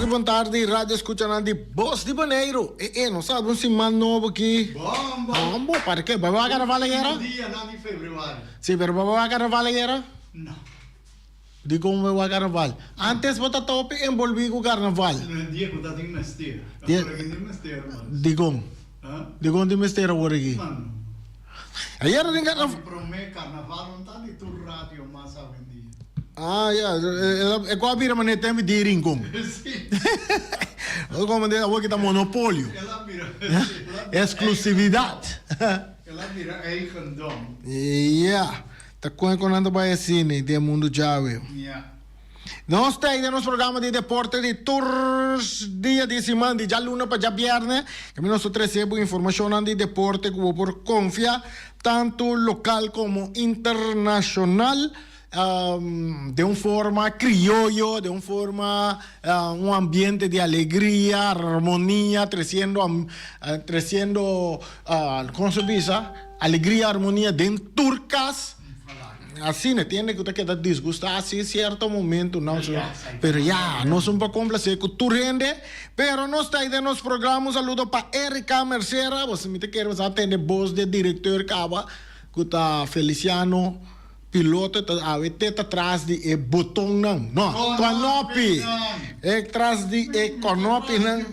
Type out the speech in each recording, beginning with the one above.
tardi, bon tardi, radio escuchanan di Bos di Boneiru. E e, nos sabi un siman nobo aki. Bombo! Bombo, para ke? Bo a carnaval ayera? Ultimo dianan di februari. Si, pero bo a carnaval ayera? No. Dikon bo a carnaval? Antes bo ta topi envolvi ku carnaval. No, dia ku ta tin mester. Awor aki tin mester mas. Dikon? Dikon tin mester awor aki? Mano. Ayera tin carnaval. Di prome carnaval no ta di tur radio mas awendia. Ah ya, e ku a bira manera tempo di Rincon. Si. Nos komo di awor ki ta monopolio. El a bira. Exclusividad. El a bira eigendom. Ya. Ta kon e kon nan ta bai asina den e mundu djawe. Ya. Nos ta den nos programa di deporte di tur dia di siman, di djaluna pa djabierne. Kaminda nos ta trese bo informashonnan di deporte ku bo por konfia, tantu lokal komo internashonal, den un forma krioyo, den un forma, un ambiente di alegria, armonia, tresiendo, tresiendo, kon se bisa? Alegria, armonia den tur cas. Asina, tin hende cu ta keda disgusta asi cierto momento, no, pero ya, nos un pa complace cu tur hende, pero nos ta den nos programa. Un saludo pa Erika Mercera, boso mi ta kere boso a tende bos di e directeur caba, cu ta Feliciano Piloto, ta awe te ta tras di e botonnan, no, konopi, e tras di e konopinan.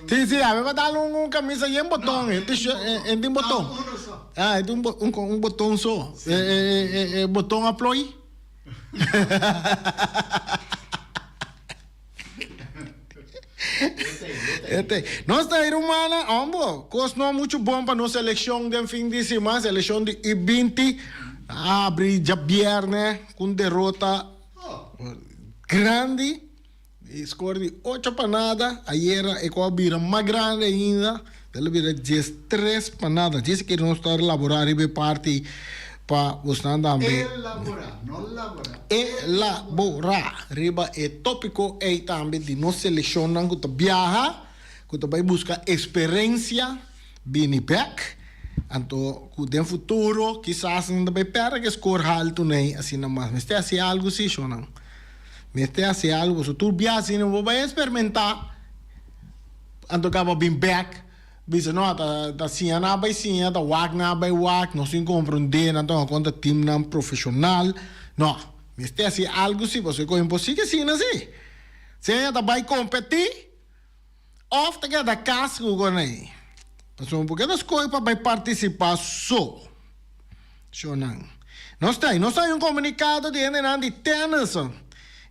Si, si, awe pa dal un camisa yen boton, e tin boton. Ah, e tin un boton so. E boton a ploi. Nos ta e rumannan, hombo, kos no muchu bon pa nos selekshon den fin di siman, selekshon di U binti a abri djabièrnè ku un derota grandi, e skor di ocho pa nada, ayera e ku a bira mas grandi ainda, el a bira diestres pa nada. Djis ke nos ta elaborá riba e parti pa bosnan tambe. Elaborá, no laborá. Elaborá riba e tópiko ei tambe di nos selekshonnan ku ta biaha, ku ta bai buska eksperensia, bini bèk. Anto ku den futuro kisas nan ta bai pèrdè ke skor haltu nei asina mas. Mester hasi algu si, shonnan. Mester hasi algu pasobra tur biaha asina bo bai eksperimentá anto kaba bin bèk. Bisa no, ta ta siña nan a bai siña, ta wak nan a bai wak, nos tin komprondé, nan tuma konta timnan profeshonal. No, mester hasi algu si, pasobra e kos imposible asina si. Sea ta bai kompetí òf ta keda kas ku konei. Pasobra bo por keda skohe pa bai partisipá so. Shonnan. Nos ta nos ta un komunikado di hendenan di tènis.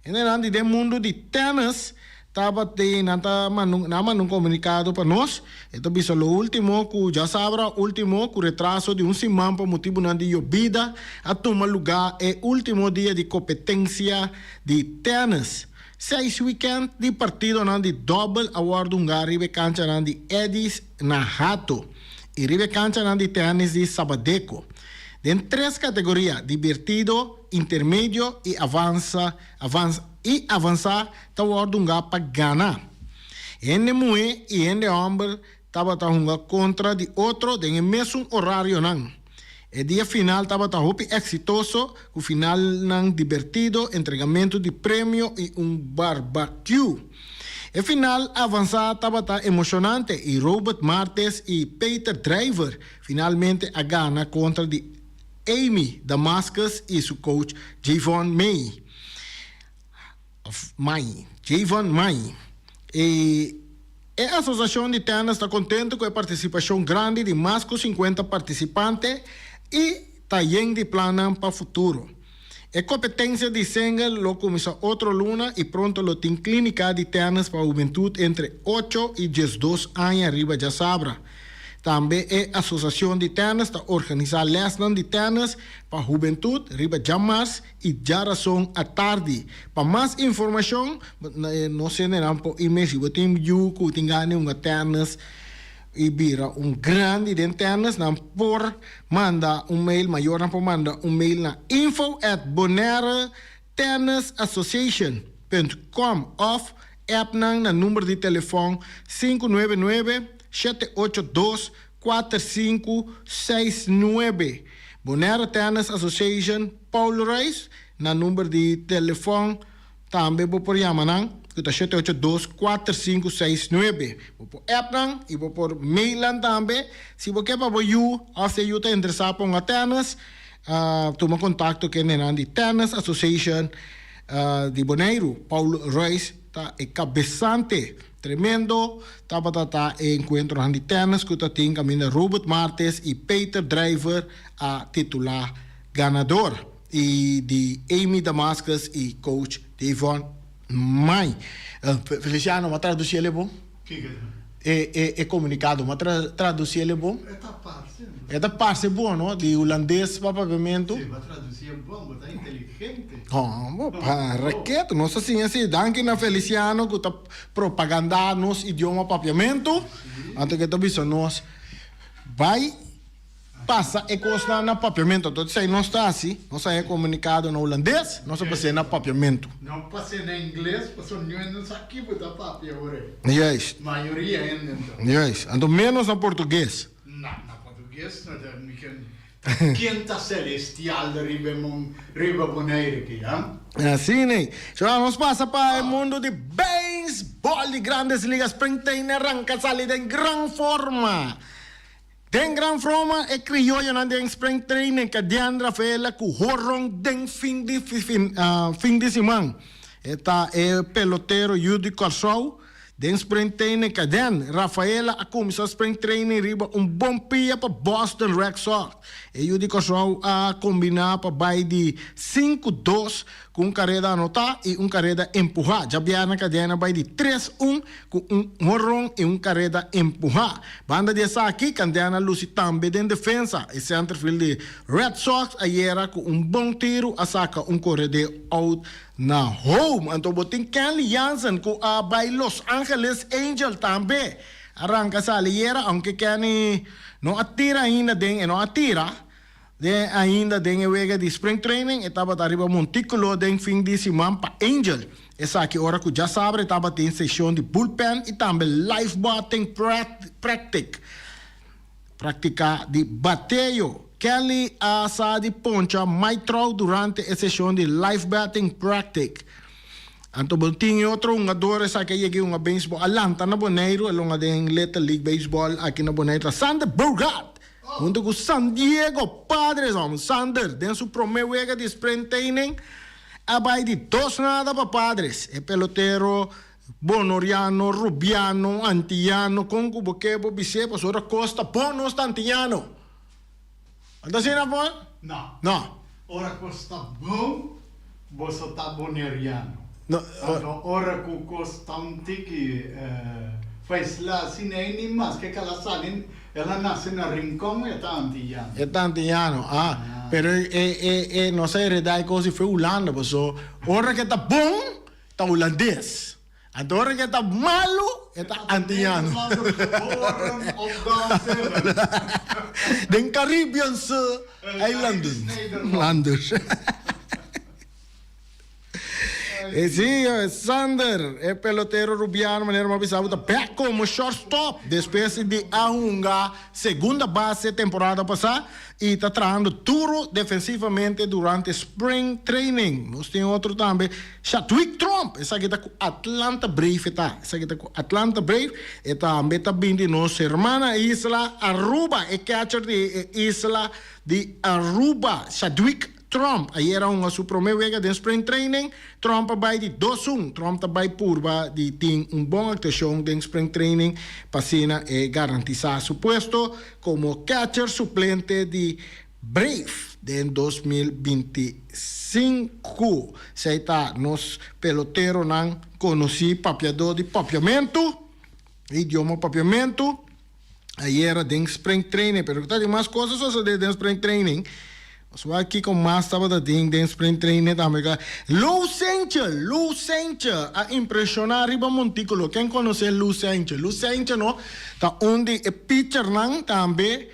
Hendenan di den mundu di tènis tabatin nan ta manda un nan a manda un komunikado pa nos. E ta bisa lo último ku djasabra último ku retraso di un siman pa motibunan di yobida a tuma lugá e último dia di kompetensia di tènis. Seis wikènt di partidonan di dòbel a wòrdu hungá riba e kanchanan di Eddy's na Hato. i riba e kanchanan di tènis di Sabadeco. Den tres kategoria, dibertido, intermedio i avansa, avans, i avansá ta wòrdu hungá pa gana. Hende muhé i hende hòmber tabata hunga kontra di otro den e mesun orarionan. E dia final tabata hopi eksitoso ku finalnan dibertido, entregamentu di premio i un barbakiu. E final avansá tabata emoshonante i Robert Martes i Peter Drijver finalmente a gana kontra di Amy Damascus i su coach Javon May. Of May. Javon May. E E asosiashon di tènis ta kontentu ku e partisipashon grandi di mas ku sinkuenta partisipante i ta yen di plannan pa futuro. E kompetensia di single lo kuminsá otro luna i pronto lo tin klínika di tènis pa hubentut entre ocho i diesdos aña riba djasabra. Tambe e asosiashon di tènis ta organisá lèsnan di tènis pa hubentut riba djamars i djarason atardi. Pa mas informashon, nos sende nan por email si bo tin yu ku tin gana di hunga tènis i bira un grandi den tènis, nan por manda un mail, mayornan por manda un mail na info at bonaire tennis association punt com òf app nan na number di telefòn sinku nuebe nuebe, shete ocho dos, kuater sinku seis nuebe. Bonaire Tennis Association Paul Ruijs na number di telefòn tambe bo por yama nan. ku ta 782 4569. Bo por app nan i bo por mail nan tambe. Si bo ke pa bo yu òf si e yu ta interesá pa hunga tènis, tuma kontakto ku e nenan di Tennis Association di Boneiru. Paul Ruijs ta e kabesante. Tremendo tabata ta e enkuentronan di tènis ku ta tin kaminda Robert Martes i Peter Drijver a titulá ganador i di Amy Damascus i coach Devon Mai. Feliciano, m'a traduci el e bon? Kiko ta? E e e comunicado, m'a tra traduci el e bon? E ta parce. E ta parce bon, no? Di hulandes pa papiamentu. Si, b'a traduci e bon, bo ta inteligente. Hombo, para ketu, nos ta siña si. Danki na Feliciano cu ta propaganda nos idioma papiamentu. Anto ke ta bisa nos bai pasa e kosnan na papiamentu. Anto esei nos ta hasi, nos a haña komunikado na hulandes, nos a pas'é na papiamentu. No pas'é na ingles, pasobra niun hende no sa ki bo ta papia ora ei. Juist. Mayoria hende anto. Juist. Anto ménos na portugues. Na, na portugues no ta mi ken ken ta celestial riba e mon riba Bonaire aki, ha? Asina ei. So nos pasa pa e mundo di beisbòl di Grandes Ligas. Spring training a ranka sali den gran forma. Den gran froma e krioyonan den spring training Kadian Rafaela ku horon den fin di fin di siman. E ta e pelotero yu di Kòrsou. Den spring training Kadian Rafaela a kuminsá spring training riba un bon pia pa Boston Red Sox. E yu di Kòrsou a kombiná pa bai di 5-2 ku un kareda anotá i un kareda empuhá. Djabièrnè Kadian a bai di 3-1 ku un horon i un kareda empuhá. Banda di esaki, Candiano a lusi tambe den defensa. E centerfield di Red Sox ayera ku un bon tiru a saka un koredé out na home. Anto bo tin Kenley Jansen ku a bai Los Angeles Angel tambe a ranka sali ayera, aunke Kenny no a tira ainda den e no a tira den ainda den e wega di spring training. E tabata riba montíkulo den fin di siman pa Angel. Esaki ora ku djasabra e tabatin seshon di bullpen i tambe live batting practic, praktika di bateo. Kelly a sa di poncha Mike Trout durante e seshon di live batting practic. Anto bo tin e otro hungador esaki a yega e hunga beisbòl a lanta na Boneiru, el hunga den Little League Baseball aki na Boneiru ta Sander Bogaerts hunto ku San Diego Padres. Sander den su prome wega di spring training A bai di dos nada pa Padres. E pelotero bonoriano, rubiano, antiyano, kon ku bo ke bo bis'é pasobra kos ta bon nos ta antiyano. No ta asina por? No. No. Ora kos ta bon, boso ta boneriano. No. Anto ora ku kos ta un tiki faisla asina ei ni maske ke el a sali El a nace na Rincon, e ta antiyano. E ta antiyano, ah. Pero e, e, e, nos a hereda e cos di fe Hulanda, paso ora ke ta bon, ta hulandes. Anto ora ke ta malo, e ta antiyano. Nederlander geboren op Dam 7. Den Caribbeanse eilanden. Landers. E si, Sander, e pelotero rubiano manera mi a bisa bo ta bek komo shortstop despues di a hunga segunda base temporada pasá i ta trahando duro defensivamente durante spring training. Nos tin otro tambe, Chadwick Tromp, esaki ta ku Atlanta Brave e ta, esaki ta ku Atlanta Brave, e tambe ta bin di nos hermana isla Aruba, e catcher di e isla di Aruba, Chadwick Tromp ayera hunga su prome wega den spring training. Tromp a bai di dos un. Tromp ta bai purba di tin un bon actuacion den spring training pa asina e garantisa su puesto como catcher suplente di Brave den 2025. Esey ta nos peloteronan conoci papiador di papiamento, e idioma papiamento. Ayera den spring training, pero ta tin mas cos a sosode den spring training. Nos wak kico mas tabata tin den spring training tambe. Lou Sentje, Lou Sentje a impresiona riba monticulo. Ken conoce Lou Sentje? Lou Sentje no ta un di e pitchernan tambe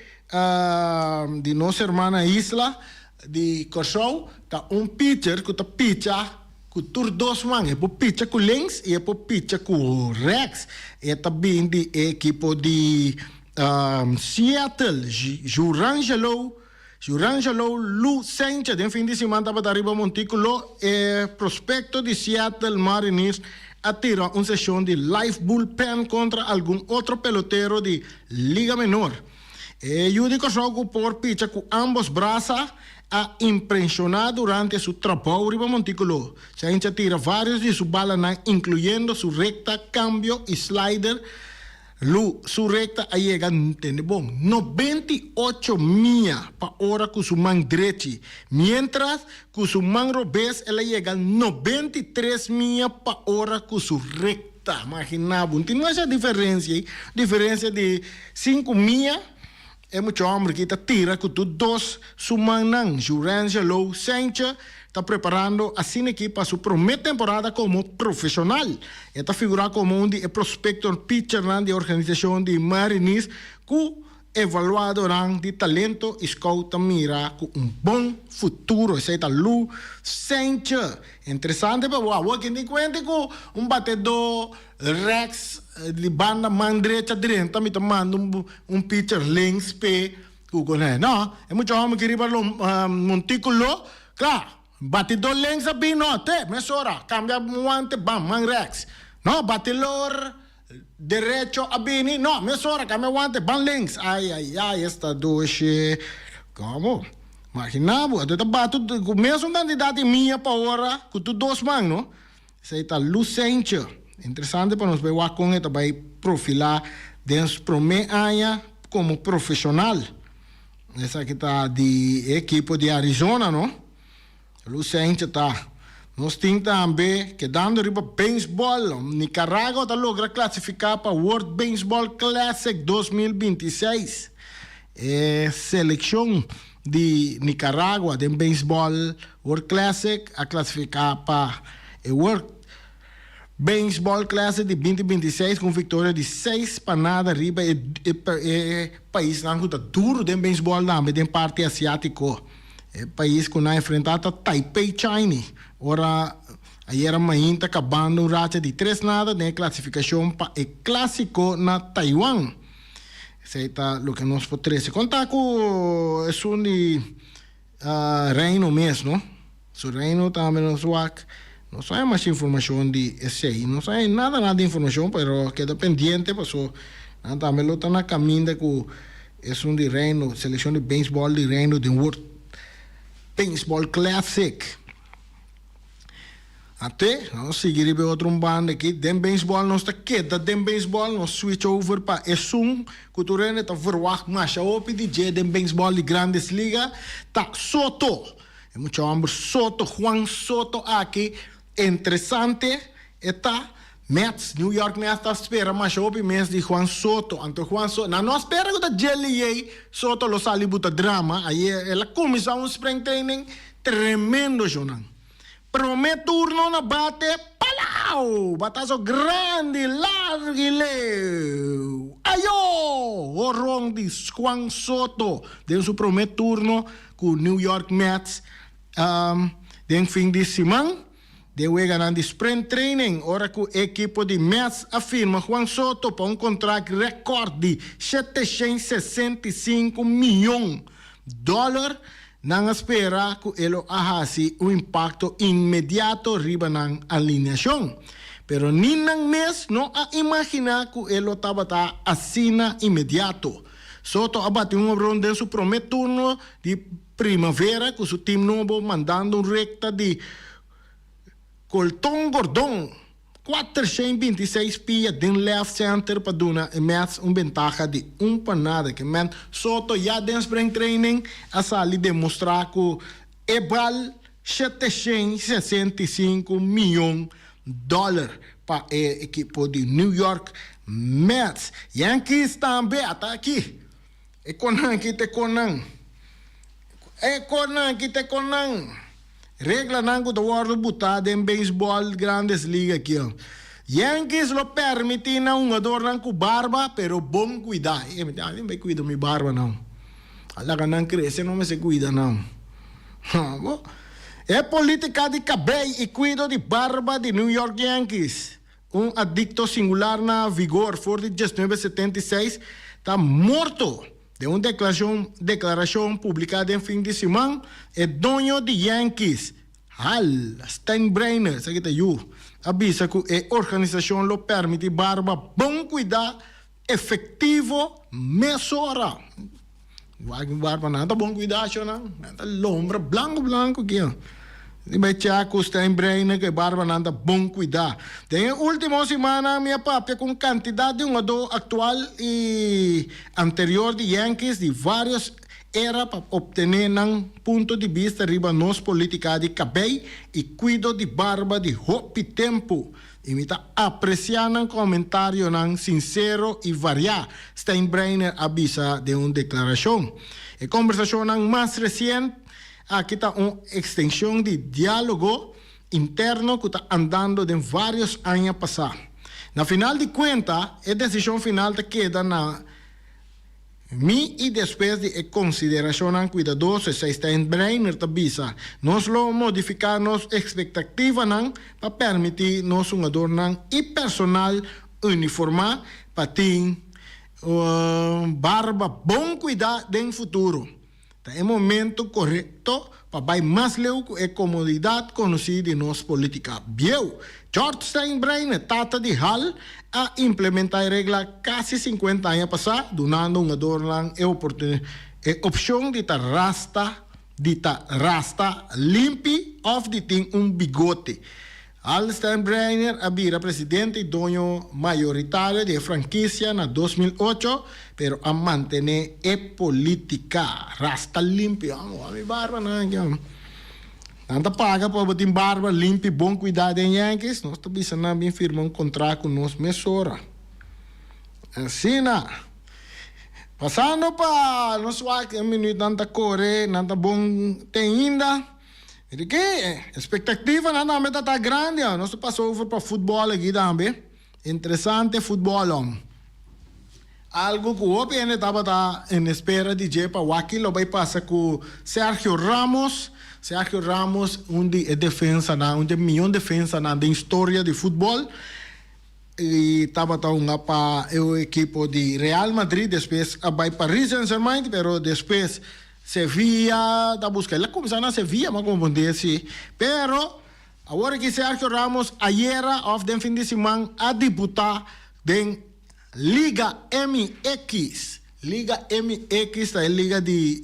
di nos hermana isla di Corsou. Ta un pitcher cu ta picha Ku tur dos man, e por picha ku links i e por picha ku rèks. E ta bin di e ekipo di Seattle. Jurangelo Jurangelo Lu Sencha den fin di siman tabata riba montíkulo. E prospekto di Seattle Mariners a tira un seshon di live bullpen kontra algun otro pelotero di Liga Menor. E yu di Kòrsou ku por picha ku ámbos brasa a impreshoná durante su trabou riba montíkulo. Sainz a tira vários di su balanan inkluyendo su rekta, kambio i slider. Lu su rekta a yega, tende bon, 98 mia pa ora ku su man drechi, miéntras ku su man robes el a yega 93 mia pa ora ku su rekta. Maginá bo, no tin masha diferensia ei, diferensia di sinku mia. E mucha hòmber aki ta tira ku tur dos su mannan. Jurangelo Saintje ta preparando asina aki pa su promé temporada komo profeshonal. E ta figurá komo un di e prospekto pitchernan di e organisashon di Mariners ku evaluadonan di talento i scout ta mira ku un bon futuro. Esei ta Lou Saintje. Interesante pa bo awor kin tin kuenta ku un batedó Rex di banda man drecha drenta mi ta manda un pitcher links p'e ku kuné. No, e mucha hòmber ki riba montíkulo, kla, batidó links a bin no, te, mesora, kambia wante, bam, man rex. No, batilor derecho a bini, no, mesora, kambia wante, ban links. Ai, ai, ai, esta doshe. Komo? Maginá bo, anto e ta bati ku mesun kantidat di mia pa ora ku tur dos man, no? Esei ta Lucentje. Interesante pa nos bai wak kon e ta bai profilá den su promé aña komo profeshonal. Esaki ta di e ekipo di Arizona, no? Lucentje ta. Nos tin tambe, kedando riba beisbòl, Nicaragua ta logra klasifiká pa World Baseball Classic 2026. E selekshon di Nicaragua den beisbòl World Classic a klasifiká pa e World Baseball Classic di 2026 ku un viktoria di 6-0 riba e e paisnan ku ta duru den beisbòl tambe den parti asiátiko. E pais ku nan enfrentá ta Taipei, China. Ora ayera mainta kabando un racha di 3-0 den e klasifikashon pa e klásiko na Taiwan. Esei ta loke nos por trese. Konta ku esun di Reino mes, no? Su Reino tambe nos wak. No sa hay mas informashon di esei. No sa hay nada nada di informashon, pero keda pendiente paso nan tambe lo ta na kaminda ku esun di Reino, selekshon di beisbòl di Reino den World Baseball Classic. Ate, nos sigui riba e otro un banda aki. Den beisbòl nos ta keda den beisbòl, nos switch over pa esun ku tur hende ta verwagt masha hopi di dje den beisbòl di Grandes Liga, ta Soto. E mucha hòmber Soto, Juan Soto aki, interesante e ta. Mets, New York Mets ta spera masha hopi mes di Juan Soto. Anto Juan Soto, nan no a spera ku ta dje liei Soto lo sali buta drama. Ayer el a kuminsá un spring training tremendo shownan. Prome turno na bate, Palau! Batazo grandi, largu i leu! Ayo! Horon di Juan Soto den su prome turno ku New York Mets den fin di siman. Den weganan di spring training ora ku e ekipo di Mets a firma Juan Soto pa un kontrakt rekòrt di 765 miyon dòler. Nan a spera ku e lo a hasi un impakto inmediato riba nan alineashon. Pero ni nan mes no a imaginá ku e lo tabata asina inmediato. Soto a bati un homerun den su promé turno di primavera ku su tim nobo mandando un rekta di Colton Gordon. 426 pia den left center pa duna e Mets un bentaha di 1-0. Ke men Soto ya den spring training a sali demostra ku e bal 765 miyon dòler pa e ekipo di New York Mets. Yankees tambe a ta aki. E konan aki ta e konan. E konan aki ta e konan. Reglanan ku ta wòrdu butá den beisbòl Grandes Liga aki. Yankees lo pèrmití nan hungadornan ku barba, pero bon kuidá. E mi ta bai kuida mi barba nan. A laga nan krese no mester kuida nan. E polítika di kabei i kuido di barba di New York Yankees, un adikto singular na vigor for di 1976, ta morto. Den un deklarashon publiká den fin di siman, e doño di Yankees, Hal Steinbrenner, esaki ta yu, a bisa ku e organisashon lo pèrmití barba bon kuidá efektivo mesora. Wak mi barba nan ta bon kuidá shonnan, nan ta lombra blanku blanku aki. Di bai chèk ku Steinbreiner ku e barbanan ta bon kuidá. Den e último simannan mi a papia ku un kantidat di hungadó aktual i anterior di Yankees di vários era pa optené nan punto di bista riba nos polítika di kabei i kuido di barba di hopi tempu i mi ta apresiá nan komentarionan sinsero i variá, Steinbreiner a bisa den un deklarashon. E kombersashonnan mas resient aki ta un ekstenshon di diálogo interno ku ta andando den vários aña pasá. Na final di kuenta, e desishon final ta keda na Mi i despues di e konsiderashonnan kuidadoso, esei Steinbreiner ta bisa, nos lo modifiká nos ekspektativanan pa permití nos hungadornan i personal uniformá pa tin un barba bon kuidá den futuro. Ta e momento korekto pa bai mas leu ku e komodidat konosí di nos polítika bieu. George Steinbrenner, tata di Hal, a implementá e regla kasi sinkuenta aña pasá, dunando hungadornan e e opshon di ta rasta di ta rasta limpi òf di tin un bigote. Hal Steinbrenner a bira presidente i doño mayoritario di e frankisia na 2008, pero a mantené e polítika rasta limpi. Amo, mi barba nan aki. Nan ta paga pa bo tin barba limpi bon kuidá den Yankees. Nos ta bisa nan bin firma un kontrakt ku nos mesora. Asina. Pasando pa nos wak e minuut nan ta kore, nan ta bon te ainda. Mira ki espektativanan tambe ta ta grandi. Nos ta pasa over pa futbòl aki tambe. Interesante futbòl om. Algu ku hopi hende tabata en espera di dje pa wak ki lo bai pasa ku Sergio Ramos. Sergio Ramos un di e defensanan, un di e mion defensanan den historia di futbòl. E tabata hunga pa e ekipo di Real Madrid, despues a bai Paris Saint-Germain, pero despues Sevilla ta busca. El a cuminsa na Sevilla, m'a comprende si. Pero awor aki Sergio Ramos ayera of den fin di siman a debuta den Liga MX. Liga MX ta e liga di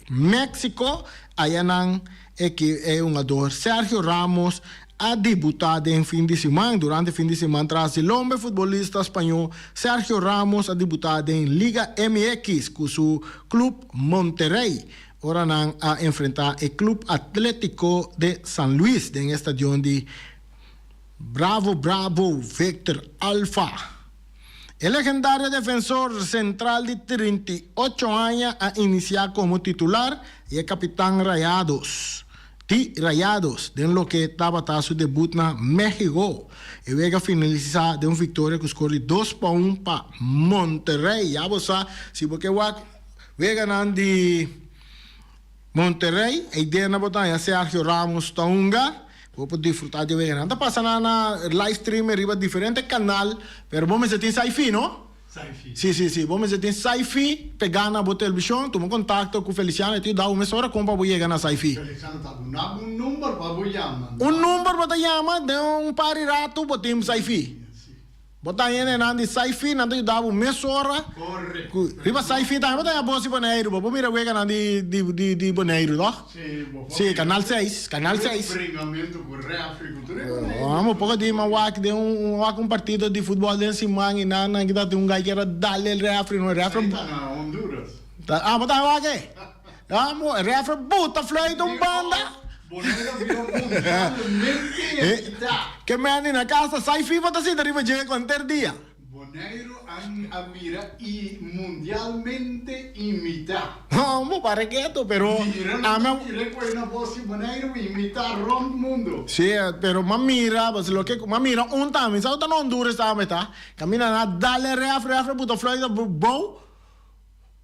Mexico, aya nan e ki e hungador Sergio Ramos a debuta den fin di siman. Durante fin di siman tras di lomba e futbolista spañó Sergio Ramos a debuta den Liga MX ku su club Monterrey ora nan a enfrenta e Club Atletico de San Luis den e stadion di Bravo Bravo Victor Alfa. E legendario defensor sentral di 38 aña a inisiá komo titular i e kapitan Rayados di Rayados den loke tabata su debut na Mexico. E wega finalisá den un viktoria ku skor di dos pa un pa Monterrey. Ya bo sa si bo ke wak weganan di Monterrey, e idea na bo ta haña Sergio Ramos ta hunga, bo por disfruta di e weganan. Ta pasa nan na live streaming riba diferente kanal, pero bo mester tin sci-fi no? Sci-fi. Si, si, si. Bo mester tin sci-fi pegá na bo televishon, tuma kontakto ku Feliciano, e ta yuda bo mesora kon pa bo yega na sci-fi. Feliciano ta duna bo un number pa bo yama. Un number bo ta yama, den un par di ratu bo tin sci-fi. Bo ta hende nan di Sci-Fi, nan ta yuda bo mesora. Correcto. Riba Sci-Fi tambe bo ta haña bos di Boneiru, bo por mira weganan di di di Boneiru, toch? Sí, bo por Sí, mira. Canal seis, Canal seis. Bringamentu ku refri ku tur e Boneiru. Amo poko di mi a wak den un wak un partido di futbol den siman i nan nan kita tin un guy kier a dal el refri, no e refri. Esei ta na Honduras. Ta, ah, bo ta wak ei? Amo, e refri buta fluit un banda. Boneiru a bira mundialmente evitá. Ke mende na casa sai fifa ta sinta riba dje kuanter dia. Boneiru a bira i mundialmente imitá. Amo para ketu pero Mira ami nan ta tira koe na bos di Boneiru imitá rond mundo. Sí, pero m'a mira, pasobra loke m'a mira un tambe, sa ku ta na Honduras tambe ta, kaminda nan a dal e refri, refri a buta fluit abou.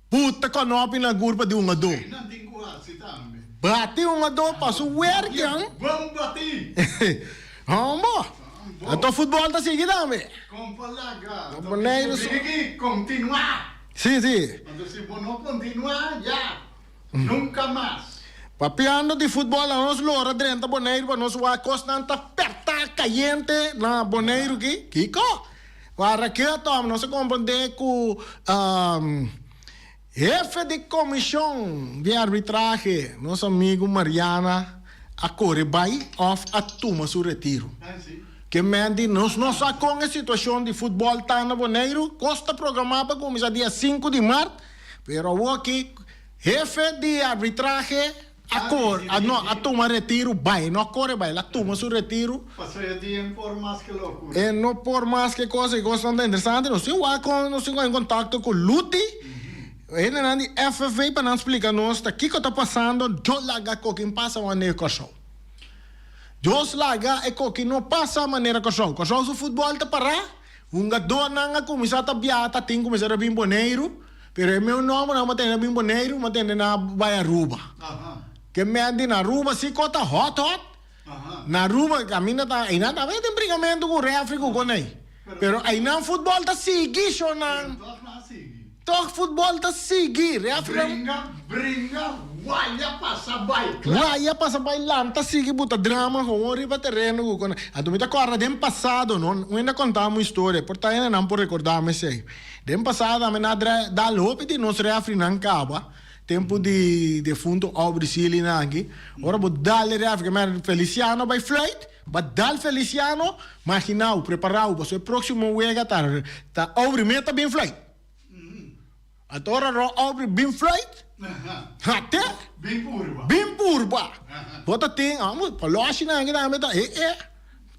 Buta konopi na gurpa di hungadó. Ei nan tin ku hasi tambe. Bati hungadó pa su werknan. Bon bati! Hombo! Anto futbòl ta sigui tambe. Kon pa laga. Boneiru su. Sigui kontinuá. Sí, sí. Anto si bo no kontinuá, ya. Nunka mas. Papiando di futbol a nos lora drenta Boneiru pa nos wak kosnan ta perta kayente na Boneiru ki. Kiko? Wara keto amo nos a komprende ku hefe di komishon di arbitrahe nos amigu Mariana a kore bai of a tuma su retiro. Ke men di nos no sa kon e situashon di futbol ta na Boneiru. Kos ta programá pa kuminsá dia sinku di mart pero awoki Hefe di arbitrahe a kor, a no, a tuma retiru bai, no a kore bai, el a tuma su retiru. Paso e di en por mas ke lokura. E no por mas ke kos, e kosnan ta interesante. Nos tin wak kon, nos tin en kontakto ku Luti, hendenan di FFV pa nan splika nos ta kiko ta pasando, Dios laga kokin pasa wanneer Kòrsou. Dios laga e kokin no pasa manera Kòrsou. Kòrsou su futbòl ta pará, hungadónan a kuminsá ta biaha ta tin kuminsá ta bin Boneiru. Pero e meu nomber nan tende bin Boneiru, mi tende na bai Aruba. Ke men di na Aruba si ko ta hot hot. Na Aruba kaminda ta einan tambe tin bringamentu ku refri ku konei. Pero einan futbol ta sigui shonan. Tog futbol ta sigui. Refri nan. Bringa, bringa, waya pasa bai. Waya pasa bai lanta sigui buta drama gewoon riba tereno ku konei. Anto mi ta kòrda den pasado no, un hende a konta mi un historia, por ta hende nan por rekorda mi esei. Den pasado mi na dal hopi di nos refrinan caba, tempo di defunto Aubrey Sealy nan aki, ora bo dal e refri, kimen Feliciano bay fluit, ba dal Feliciano, maginao, preparao, pasobra e proximo wega ta ta Aubrey mes ta bin fluit. Anto ora ro Aubrey bin fluit, hate, bin purba, bo ta tin, amo, paloshi nan aki tambe ta, e e,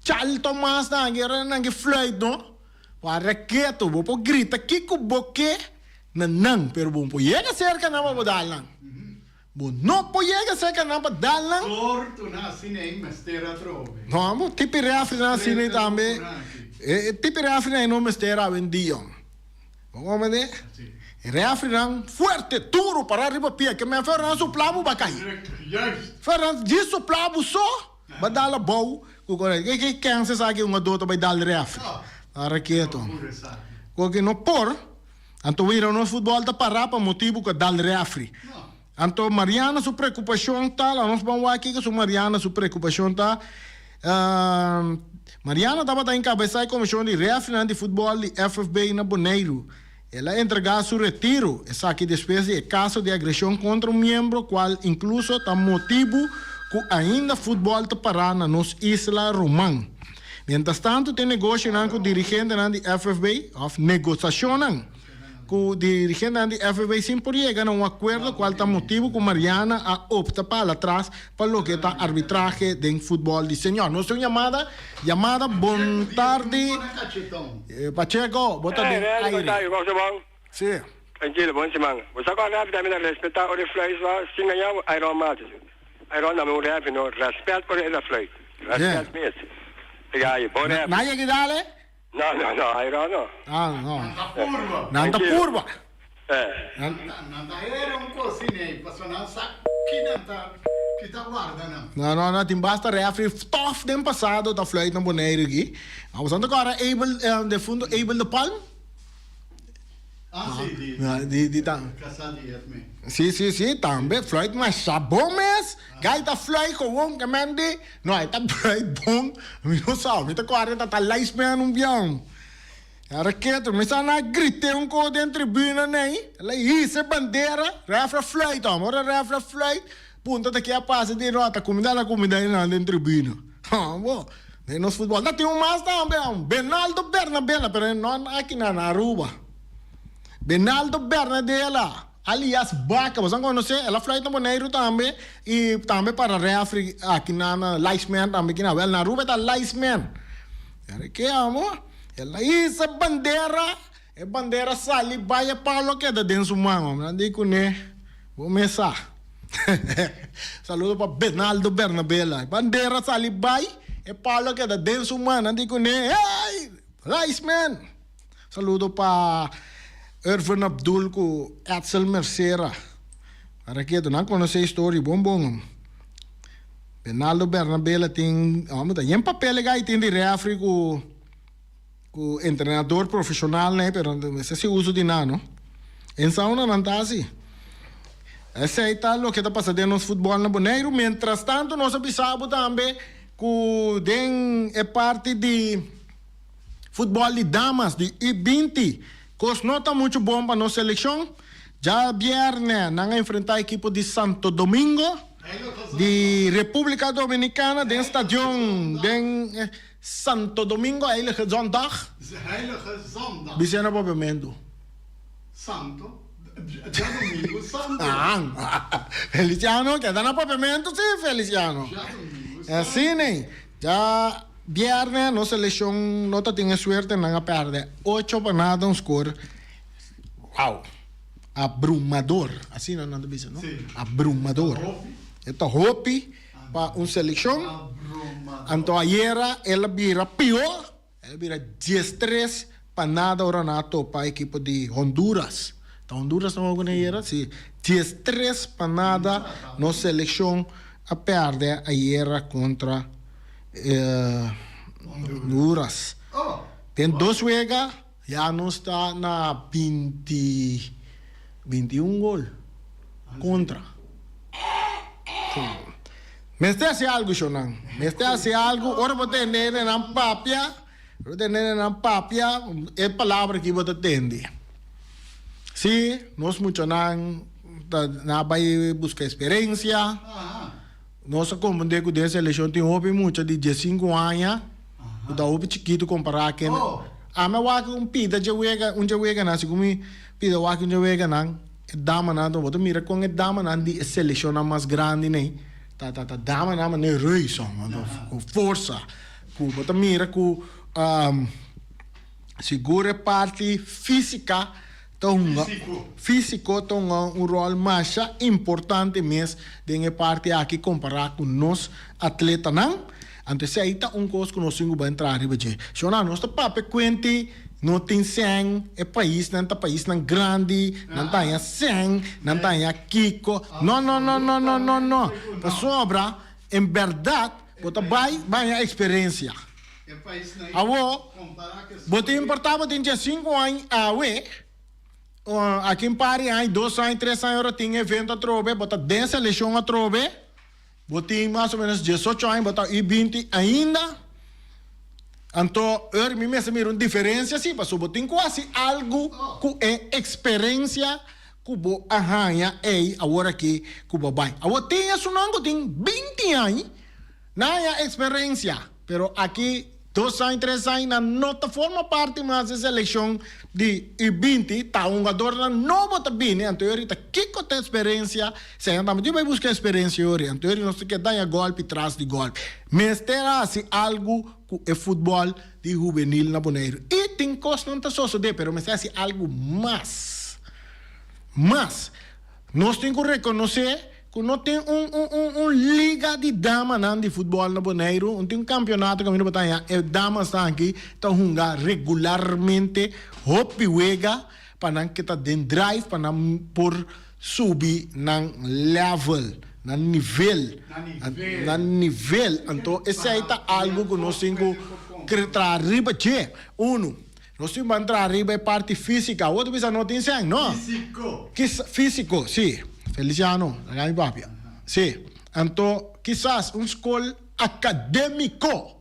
Charlie Thomas nan aki, ora nan ki fluit no. Wara ketu, bo por grita kiko bo ke na nan, pero bo no por yega serka nan pa bo dal nan. Bo no por yega serka nan pa dal nan. Sorto nan asina ei mester atrobe. No, bo tipi refri nan asina ei tambe. E tipi refri nan ei no mester awendia. Bo comprende? E refri nan fuerte, duro, para riba pia. Ke men fer nan supla bo ba kai. Fer nan djis supla bo so. Ba dal abou ku kore. Ke ke kens esaki un adó ta bai dal refri? Para keto. Koke no por. Anto wira nos futbòl ta pará pa motibu ku a dal refri. Anto Mariana su preokupashon ta, laga nos ban wak kiko su Mariana su preokupashon ta. Mariana tabata enkabesá e komishon di refrinan di futbòl di FFB na Boneiru. El a entregá su retiro, esaki despues di e kaso di agreshon kontra un miembro kual inkluso ta motibu ku ainda futbòl ta pará na nos isla ruman. Mientrastantu tin negoshonan ku dirigentenan di FFB òf negosashonnan ku dirigentenan di FFB sin por yega na un akuerdo kual ta motibu ku Mariana a opta pa hala tras pa loke ta arbitrahe den futbòl di señor. Nos tin un yamada. Yamada bon tardi. Pacheco, bo ta den aire. Si. Tranquilo, bon siman. Bo sa cu ref tambe ta respeta ora e fluit wa sin gaña bo Iron Matos. Iron tambe un ref no respet ora e ta fluit. Respet mes. Oiga, bon ref. Na yega dale? No, no, no, Iron no. Ah, no. Nan ta purba. Nan ta purba. Nan ta hera un cos sin ei, pasobra nan sa ki nan ta, ki ta warda nan. No, no, no, tin basta refri tof den pasado ta fluit na Boneiru aki. Abo sa ta kora Abel, defunto Abel de Palm? Ah, si, di, Di, di ta. Casa di Edme. Si, si, si, tambe fluit masha bon mes. Gai ta fluit gewoon ke men di, no, e ta fluit bon. Mi no sa, mi ta kora ta ta lijstman un bion. Ara ketu, mi sa na grité un ko den tribuna nei, el a hisa e bandera, refra fluit hom, ora refra fluit, punta ta ke a pasa di rota, kuminda la kuminda einan den tribuna. Hom bo, den nos futbol ta tin un mas tambe hom, Benaldo Bernabela, pero e no aki na Aruba. Benaldo Bernadela, alias Baka, boso a konosé, el a fluit na Boneiru tambe, i tambe para refri aki na na Lijstman tambe kina, wèl na Aruba e ta Lijstman. Ara ke amo? El a hisa bandera, e bandera sali bai e palo keda den su man. Hombre di kuné, bo mes sa. Saludo pa Benaldo Bernabela. E bandera sali bai, e palo keda den su man. Nan di kuné, hey! Riceman! Saludo pa Irvin Abdul ku Edsel Mercera. Ara ketu, nan konosé e story bon bon. Benaldo Bernabela tin, hombre, ta yen papel e gai tin di refri ku ku entrenador profesional nei, pero mester hasi uso di nan, no? En sauna nan ta hasi. Esei ta loke ta pasa den nos futbòl na Boneiru. Mientrastantu nos a bisa bo tambe ku den e parti di futbòl di damas di U 20 kos no ta muchu bon pa nos selekshon. Djabièrnè nan a enfrentá ekipo di Santo Domingo di Repúblika Dominikana den stadion den Santo Domingo, Heilige Zondag. Heilige Zondag. Bis'é na papiamentu. Santo, djadomingo santo. Ah, Feliciano, keda na papiamentu si, Feliciano. Djadomingo santo. Asina ei. Djabièrnè nos selekshon no ta tin e suerte, nan a pèrdè 8-0, un skor, wow, abrumador. Asina nan ta bisa, no? Si. Abrumador. Hopi. E ta hopi pa un selekshon. Abrumador. Anto ayera el a bira pió. El a bira 13-0 ora nan a topa ekipo di Honduras. Ta Honduras nan wou ku ayera? Si. 13-0 nos selekshon a pèrdè ayera kontra Honduras. Den dos wega ya nos ta na 21 gol kontra. Mester hasi algu, shonnan. Mester hasi algu. Ora bo tende hendenan papia, ora bo tende hendenan papia, e palabra aki bo ta tende. Sí, nos muchanan ta na bai buska eksperensia. Nos a komprendé ku den selekshon tin hopi mucha di diesinku aña ku ta hopi chikitu kompará ku hende. Ami a wak un pida dje wega, un dje weganan, segun mi pida wak un dje weganan. E damanan ta bo ta mira kon e damanan di e selekshonnan mas grandi nei ta ta ta damanan manera reus ku forsa ku bo ta mira ku sigur e parti físika ta hunga físiko ta hunga un ròl masha importante mes den e parti aki kompará ku nos atletanan. Anto esei ta un kos ku nos tin ku bai entra riba dje. Shona, nos ta papia kuenti no tin sèn, e paisnan ta paisnan grandi, nan ta haña sèn, nan ta haña kiko. No, no, no, no, no, no, no. Pasobra, en bèrdat, bo ta bai bai haña eksperensia. Awor, bo tin importá bo tin 15 aña awe, aki un par di aña, dos aña, tres aña ora tin evento atrobe, bo ta den selekshon atrobe. Bo tin mas o menos 18 aña, bo ta U 20 ainda. Anto, eur mi mester mira un diferencia si, pasobra bo tin cu haci algo cu e experencia cu bo a haña ey awor aki cu bo a bay. Awor tin esunnan cu tin 20 aña, nan haña experencia, pero aki 2 aña, 3 aña nan no ta forma parti mas di seleccion di U 20, ta hungadornan nobo ta bini, anto eur ta kico ta experencia? Señor tambe tin bai busca experiencia yori, anto yori nos ta keda daña golpi tras di golpi. Mester haci algo cu e futbol di hubenil na Boneiru. Y tin cosnan ta sosode, pero mester haci algo mas. Mas. Nos tin cu reconoce cu no tin un un un un liga di damanan di futbol na Boneiru, no tin un campeonato caminda bo ta haña e damasnan aki ta hunga regularmente hopi wega pa nan keda den drive pa nan por subi nan level, nan nivel, nan nivel. Anto esei ta algu ku nos tin ku traha riba dje. Unu, nos tin ban traha riba e parti físika. Awor ta bisa no tin sèn, no. Kisa, físiko, si. Feliciano, laga mi papia. Si. Anto kisas un skol akadémiko.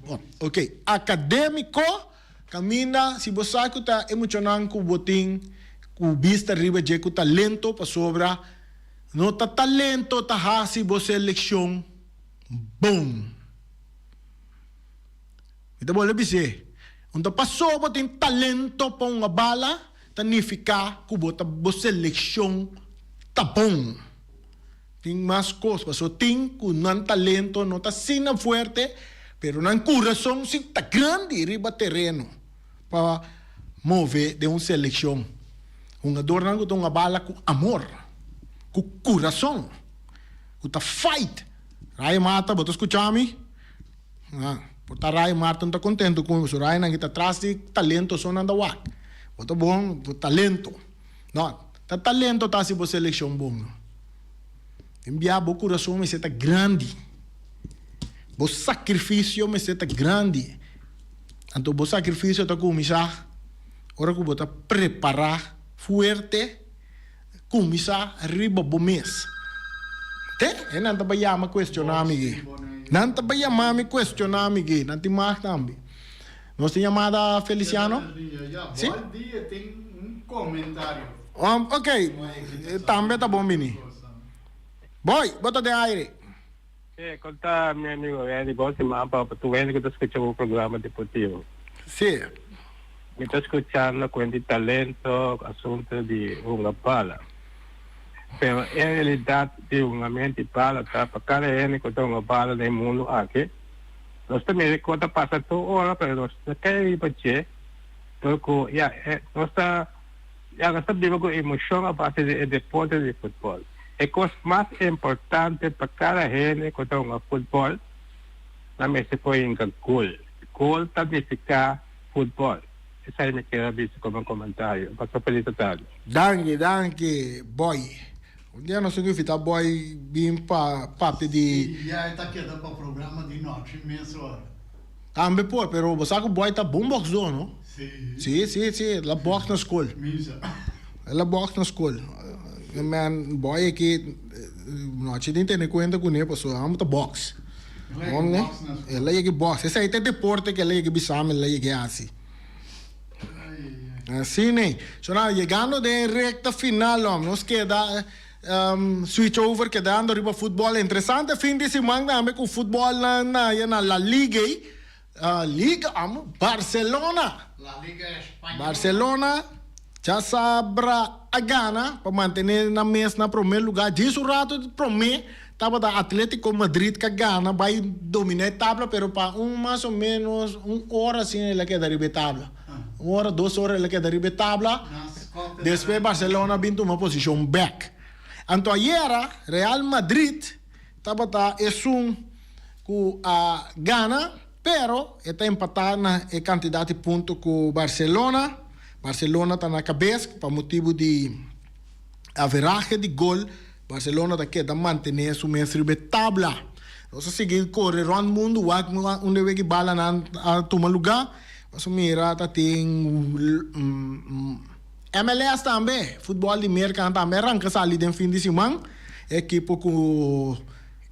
Bon, ok. Akadémiko, kaminda si bo sa ku ta e muchanan ku bo tin ku bista riba dje ku talento pasobra no ta talento ta hasi bo selekshon bon. Mi ta bolbe bis'é, un ta paso bo tin talento pa hunga bala ta nifiká ku bo ta bo selekshon ta bon. Tin mas kos, paso tin ku nan talento no ta asina fuerte, pero nan kurason si ta grandi riba tereno pa move den un selekshon. Hungadornan ku ta hunga bala ku amor, ku kurason, ku ta fight. Ray Marta, bo ta skucha mi? Ah, por ta Ray Marta no ta kontento ku mi, pasobra Ray nan ki ta tras di talento so nan ta wak. Bo ta bon, bo talento. No, ta talento ta hasi bo selekshon bon no. Den bia bo kurason mester ta grandi. Bo sakrifisio mester ta grandi. Anto bo sakrifisio ta kuminsá ora ku bo ta prepará fuerte. Kuminsá riba bo mes. Te, e nan ta bai yama kuestioná mi gei. Nan ta bai yama mi kuestioná mi gei. Nan tin mag tambe. Nos tin yamada, Feliciano? Si? Ok, tambe ta bon bini. Boy, bo ta den aire. Si, kon ta mi amigo Randy? Bon siman pa tur hende ku ta skucha bo programa deportivo. Si. Mi ta skuchando kuent di talento, asunto di hunga bala. Pero e realidat di hungamento di bala ta pa kada hende ku ta hunga bala den e mundu aki, nos ta mira kon ta pasa tur ora pero nos ta kai riba dje dor ku ya nos ta Ya nos ta biba ku emoshon a base di e deporte di futbòl. E kos mas importante pa kada hende ku ta hunga futbòl, nan mester por hinka gol. Gol ta nifiká futbòl. Esei mi kier a bisa komo komentario. Pasa felis atardi. Danki, danki Boy. Un dia nos tin ku invitá Boy bin pa papia di. Si, ya e ta keda pa programa di nochi mesora. Tambe por, pero bo sa ku Boy ta bon boksdó, no? Si. Si, si, si, el a boks na skol. Misa. El a boks na skol. Man, Boy aki, nochi tin tene kuenta kuné pasobra amo ta boks. El a yega boks na skol. El a yega boks. Esei ta e deporte ku el a yega bisa mi el a yega hasi. Así ne. So now, yegando den e recta final, hom, nos keda switch over kedando riba futbol. Interesante fin di siman tambe ku futbol na na ya na La Liga ei. Liga, amo, Barcelona. La Liga Española. Barcelona djasabra a gana pa mantene nan mes na prome lugar. Djis un rato prome tabata Atletico Madrid ka gana bai domina e tabla pero pa un mas o menos un ora asina el a keda riba e tabla. Un ora dos ora el a keda riba e tabla despues Barcelona a bin tuma posicion bek. Anto ayera Real Madrid tabata esun ku a gana pero e ta empata na e cantidad di punto ku Barcelona. Barcelona ta na cabes pa motibu di averahe di gol. Barcelona ta keda mantené su mes riba e tabla. Nos a sigui kore rònt mundu wak unda weki balanan a tuma lugá. Nos a mira ta tin MLS tambe, futbòl di Merka tambe a ranka sali den fin di siman. E ekipo ku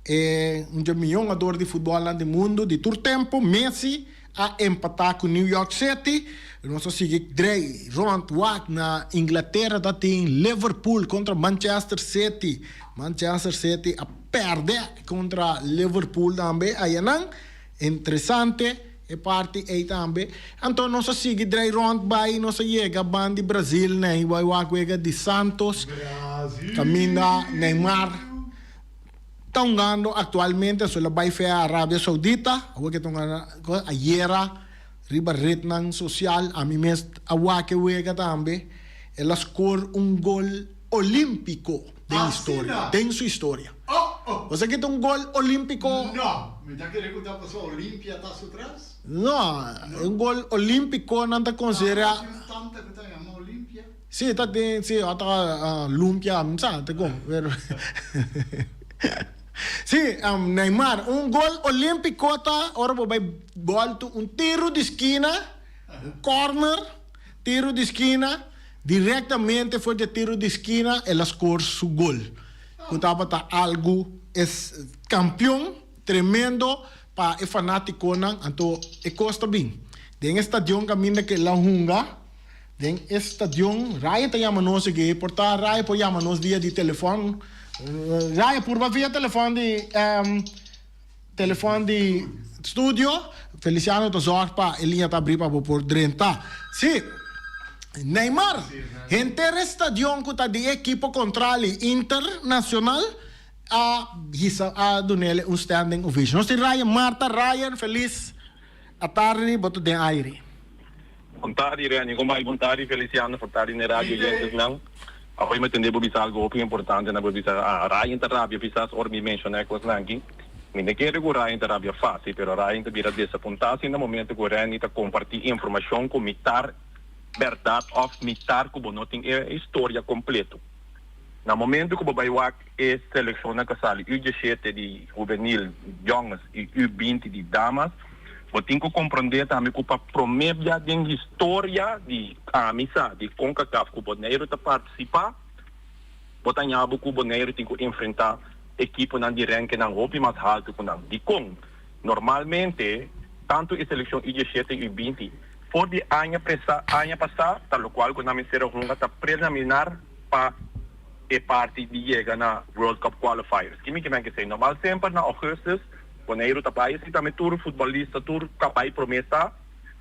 e un dje mihó hungador di futbòlnan di mundu di tur tempu, Messi, a empatá ku New York City. Nos a sigui drei rònt wak na Inglatera ta tin Liverpool kontra Manchester City. Manchester City a pèrdè kontra Liverpool tambe ayanan. Interesante e parti ei tambe. Anto nos a sigui drei rònt bai nos a yega ban di Brazil nei bai wak wega di Santos kaminda Neymar. Ta hungando actualmente so el a bay fe a Arabia Saudita, awor ke ta hungando ayera riba rednan social ami mes a wak e wega tambe, el a score un gol olimpico den historia, den su historia. Bo sa kita un gol olimpico? No, mi ta kere ku ta pasobra Olimpia ta su tras. No, un gol olimpico nan ta considera. Ta un tanta ku ta yama Olimpia. Sí, ta tin, sí, ota lumpia, mi sa, ta con, pero Sí, Neymar, un gol olímpico ta ora bo bai bòltu un tiru di skina, un corner, tiru di skina, directamente for di e tiru di skina el a score su gol, cu tabata algu es campeon tremendo pa e fanaticonan, anto e cos ta bin den e stadion caminda cu el a hunga. Den e stadion, Raya ta yama nos aki, por ta Raya por yama nos via di telefòn. Raya purba via telefòn di telefòn di studio. Feliciano ta zòrg pa e liña ta abrí pa bo por drenta. Sí, Neymar, henter e stadion ku ta di e ekipo kontrali Internacional a hisa a dun'el un standing ovation. Nos tin Ryan Marta, Ryan, felis atardi, bo ta den aire. Bon tardi Renny, con bai? Bon tardi Feliciano, bon tardi n'e radio oyentesnan. Awe mi tende bo bisa algo hopi importante na bo bisa ah Ryan ta rabia kisas ora mi menciona e cosnan aki. Mi no kere cu Ryan ta rabia facil pero Ryan ta bira desapunta asina momento cu Renny ta comparti informacion cu mitar berdad of mitar cu bo no tin e historia completo. Na momento cu bo bai wak e seleccionnan cu a sali U diesshete di hubenil, jongens, y U binti di damas, bo tin cu comprende tambe cu pa prome bia den historia di ami sa di Concacaf cu Boneiru ta participa, Bo ta haña bo ku Boneiru tin ku enfrentá ekiponan di renkenan hopi mas haltu ku nan. Dikon? Normalmente, tantu e selekshon U diesshete i U binti for di aña presa aña pasá ta lokual ku nan mester a hunga ta preliminar pa e parti di yega na World Cup Qualifiers. Ki mi ke men kesei? Normal semper na ougùstùs Boneiru ta bai si tambe tur futbolista tur ku a bai promé sa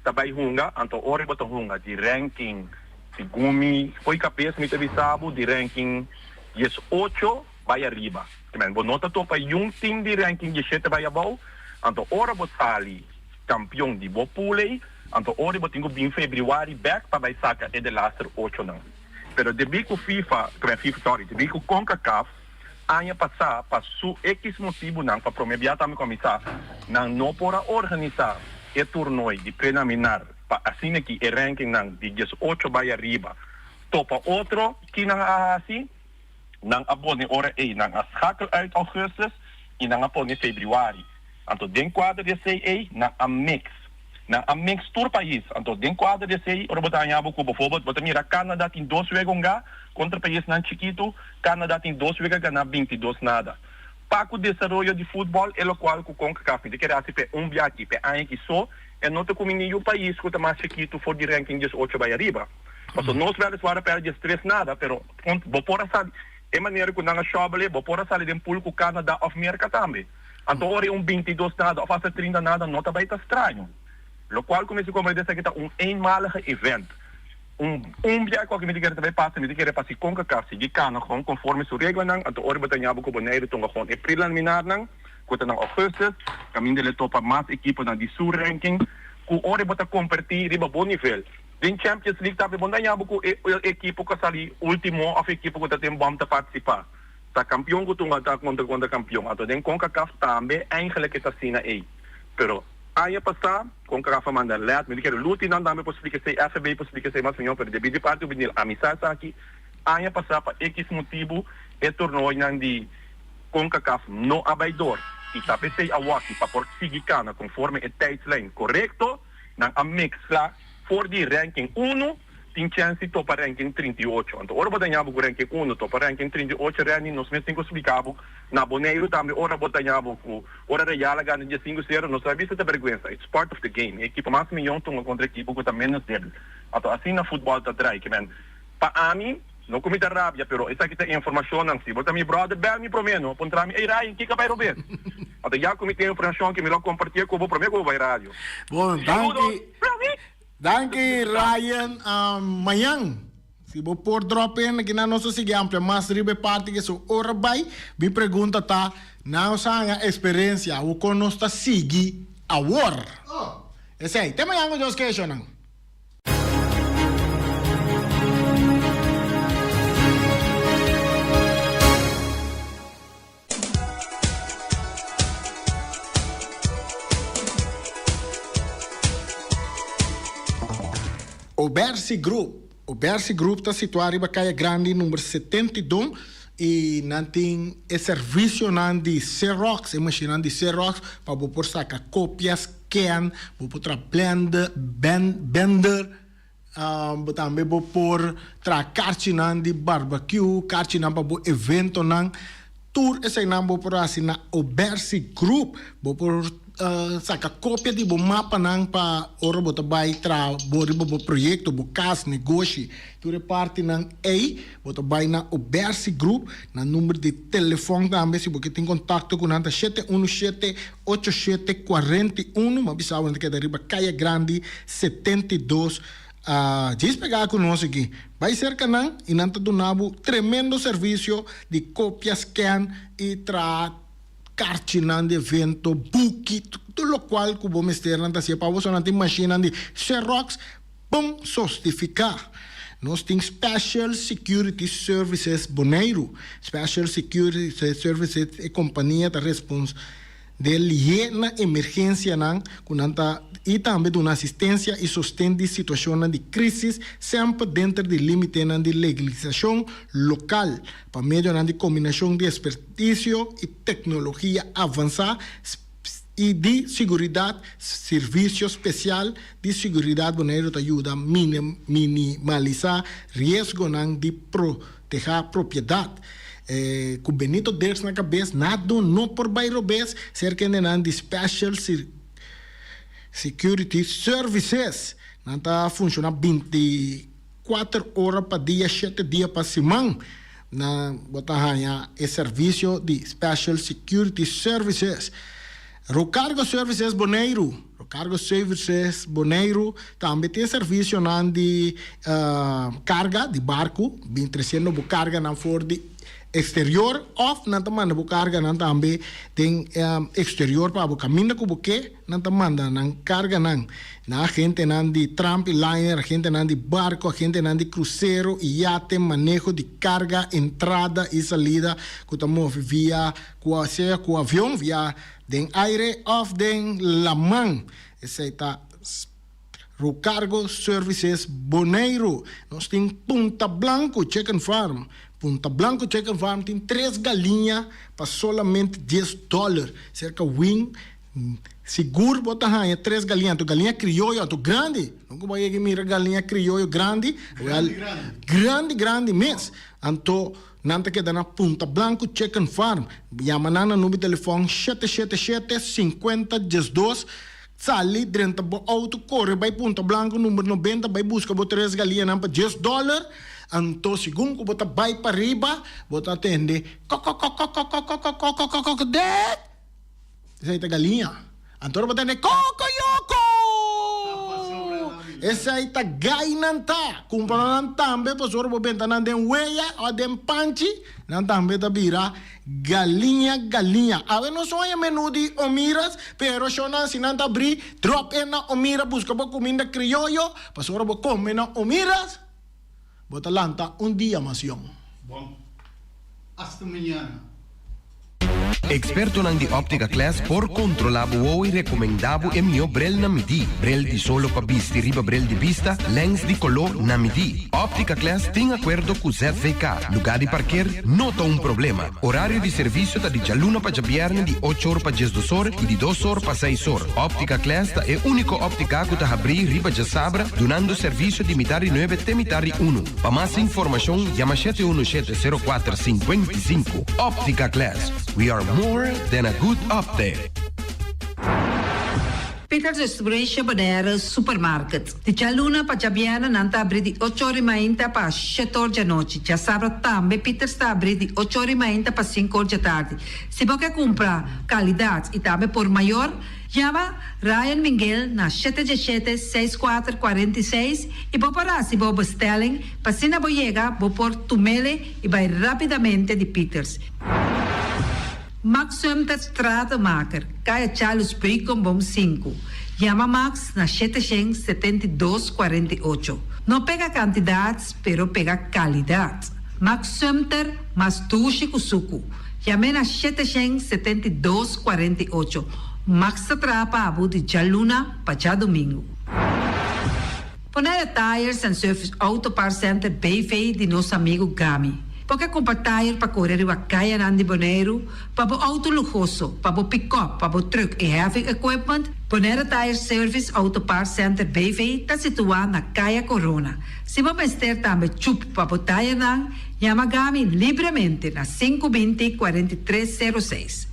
ta bai hunga anto ora bo ta hunga di ranking segun mi fo'i kabes mi ta bisa bo di ranking 18 bai ariba. Kimen bo no ta topa yun team di ranking 17 bai abou anto ora bo sali kampion di bo pool ei anto ora bo tin ku bin febrüari bek pa bai saka e delaster ocho nan. Pero debí ku FIFA, kimen FIFA sorry, debí ku Concacaf aña pasá pa su ekis motibunan pa promé bia tambe kuminsá nan no por a organisá e tornoi di prelaminar pa asina ki e rankingnan di 18 bai ariba topa otro ki nan a hasi. Nan a pone ora ei, nan a schakel uit augustus i nan a pone februari. Anto den kuadro di esei ei, nan a mix. Nan a mix tur pais. Anto den kuadro di esei, ora bo ta haña bo ku bijvoorbeeld bo ta mira Canada tin dos wega hungá kontra paisnan chikitu, Canada tin dos wega ganá 22 nada. Pa ku desaroyo di futbòl e lokual ku Concacaf mi ta kere hasi p'e un biaha aki, p'e aña aki so, e no ta kumi niun pais ku ta mas chikitu for di ranking 18 bai ariba. Pasobra nos weliswaar a pèrdè 13 nada, pero bo por a sali e manera ku nan a shòbel bo por a sali den pool ku Canada òf Merka tambe. Anto ora e un 22 nada òf asta 30 nada no ta bai ta straño. Lokual ku mester komprendé esaki ta un eenmalige event. Un un biaha ku mi ta kere ta bai pasa, mi ta kere pa si Concacaf sigui kana gewoon konforme su reglanan, anto ora bo ta ña bo ku Boneiru tonga gewoon e preliminarnan ku ta na augustus, kaminda el e topa mas ekiponan di su ranking ku ora bo ta kompertí riba bo nivel. Den Champions League tambe bo daña bo ku e ekipo ku a sali ultimo of ekipo ku ta den bòm ta partisipá. Ta kampion ku tuma ta kontra kontra kampion. Anto den Concacaf tambe eigenlijk e ta asina ei. Pero aña pasá Concacaf a manda lèt, mi ta kere luti nan tambe por splika esei, FAB por splika esei mas mihó, pero debí di parti hubenil a misa esaki aña pasá pa ekis motibu e torneonan di Concacaf no a bai dor i ta p'esei awaki pa por sigui kana konforme e tijdslijn korekto. Nan a mezcla for di ranking uno tin chens di topa ranking 38. Anto ora bo daña bo cu ranking uno topa ranking 38 Randy nos mes tin cu splica bo na Boneiru tambe ora bo daña bo cu ora Real a gana dia cinco cero nos a bisa ta berguensa it's part of the game e ekipo mas miyon tunga contra ekipo cu ta menos debil anto asina futbol ta draai kimen pa ami No cu mi ta rabia, pero esaki ta informacionnan. Si bo ta mi brother, bel mi prome, no puntra mi, Ey Ryan, kico a bay robes? Anto ya cu mi tin informacion aki, mi lo compartie cu bo prome cu bo bay radio. Bon, Saludos! danki. Danki Ryan. Mañan, si bo por drop in aki nan nos ta sigui amplia mas riba e parti ke so ora bay. Mi pregunta ta, nos a haña experiencia, awor con nos ta sigui awor? Esey. Te mañan cu Dios ke, shownan. Obersi Group Obersi Group ta situá riba Kaya Grandi number 72 i nan tin e servisionan di Xerox, e mashinnan di Xerox pa bo por saka kopia, scan, bo por traha blender, bender, bo tambe bo por traha karchinan di barbecue, karchinan pa bo eventonan. Tur eseinan bo por hasi na Obersi Group. Bo por saka kopia di bo mapanan pa ora bo ta bai traha bo riba bo proyekto, bo kas, negoshi. Tur e partinan ei bo ta bai na Obersi Group. Nan number di telefòn tambe si bo ke tin kontakto ku nan ta shete unu shete ocho shete 41. Mi a bisa bo nan ta keda riba Kaya Grandi 72. Djis pegá ku nos aki. Bai serka nan i nan ta duna bo tremendo servisio di kopia, scan i traha karchinan di evento, buki, tur lokual ku bo mester nan ta hasié pa bo. So nan tin mashinnan di Xerox bon sostifiká. Nos tin Special Security Services Boneiru. Special Security Services e kompania ta respons. De lihé na emergensianan ku nan ta i tambe duna asistensia i sosten di situashonnan di krísis semper denter di límitenan di legalisashon lokal pa medionan di kombinashon di ekspertisio i teknologia avansá i di siguridat. Servisio Spesial di Siguridat Boneiru ta yuda minimalisá riesgonan di. Protehá propiedat. Ku Benito Dirks na kabes, nada no por bai robes serka hendenan di Special Security Services. Nan ta funshoná 24 ora pa dia, shete dia pa siman. Nan bo ta haña e servisio di Special Security Services. Rocargo Services Boneiru, Rocargo Services Boneiru tambe tin servisionan di karga di barku, bin tresiendo bo karganan for di eksterior òf nan ta manda bo karganan tambe den eksterior pa bo kaminda ku bo ke, nan ta manda nan karganan. Nan agentenan di tramp i liner, agentenan di barku, agentenan di krusero i yate, maneho di karga, entrada i salida ku ta move via Ku sea ku avion via den aire òf den laman. Esei ta Rocargo Services Boneiru. Nos tin Punta Blanco Chicken Farm. Punta Blanco Chicken Farm tin tres galiña pa solamente dies dòler. Serka Wing sigur bo ta haña tres galiña. Anto galiña krioyo, anto grandi. Nunka bo a yega mira galiña krioyo grandi. Grandi, grandi. Grandi, grandi mes. Anto Nan ta keda na Punta Blanco Chicken Farm. Yama nan na number di telefòn 777 50 12. Sali drenta bo auto kore bai Punta Blanco number 90 bai buska bo tres galianan pa dies dòler. Anto segun ku bo ta bai pariba bo ta tende kokokokokokokokokokokokok dek. Esei ta galiña. Anto ora bo tende kokoyoko! Esei ta gai nan ta. Kumpra nan tambe pasobra ora bo benta nan den weya o den panchi, nan tambe ta bira galiña galiña. Awe nos oña menu di Omiras, pero shownan si nan ta abri, drop in na Omira buska bo kuminda krioyo, pasobra ora bo kome na Omiras, bo ta lanta un dia mas yong. Bon. Hasta mañana. Ekspertonan di Optica Class por kontrolá bo wowo i rekomendá bo e mihó brel na midí. Brel di solo pa bisti riba brel di bista, lèns di koló na midí. Optica Class tin akuerdo ku ZVK. Lugá di parker no ta un problema. Orario di servisio ta di djaluna pa djabièrnè di ocho or pa diesdos or i di dos or pa seis or. Optica Class ta e úniko óptika ku ta habrí riba djasabra dunando servisio di mitar di nuebe te mitar di unu. Pa mas informashon yama shete unu shete sero kuater sinkuenta i sinku. Optica Class, we are more than a good optic. Peters Restauration Bonaire Supermarket. Di djaluna pa djabièrnè nan ta abrí di ocho or di mainta pa shete or djanochi. Djasabra tambe Peters ta abrí di ocho or di mainta pa sinku or djatardi. Si bo ke kumpra kalidat i tambe por mayor, yama Ryan Minguel na shete djeshete seis kuater 46 i bo por hasi bo bestelling pa asina bo yega bo por tumele i bai rapidamente di Peters. Max Sumter Stratenmaker, Kaya Charles Beukenboom sinku. Yama Max na 772 48. No pega kantidat, pero pega kalidat. Max Sumter, mas dushi ku suku. Yam'é na 772 48. Max ta traha pa bo di djaluna pa djadumingu. Bonaire Tires and Service Auto Parts Center BV di nos amigu Gami. Bo ke kumpra tire pa kore riba kayanan di Boneiru, pa bo outo luhoso, pa bo pikòp, pa bo trùk i heavy equipment? Bonaire Tires Service Auto Parts Center BV ta situá na Kaya Corona. Si bo mester tambe chup pa bo tirenan, yama Gami libremente na 5 20 43 06.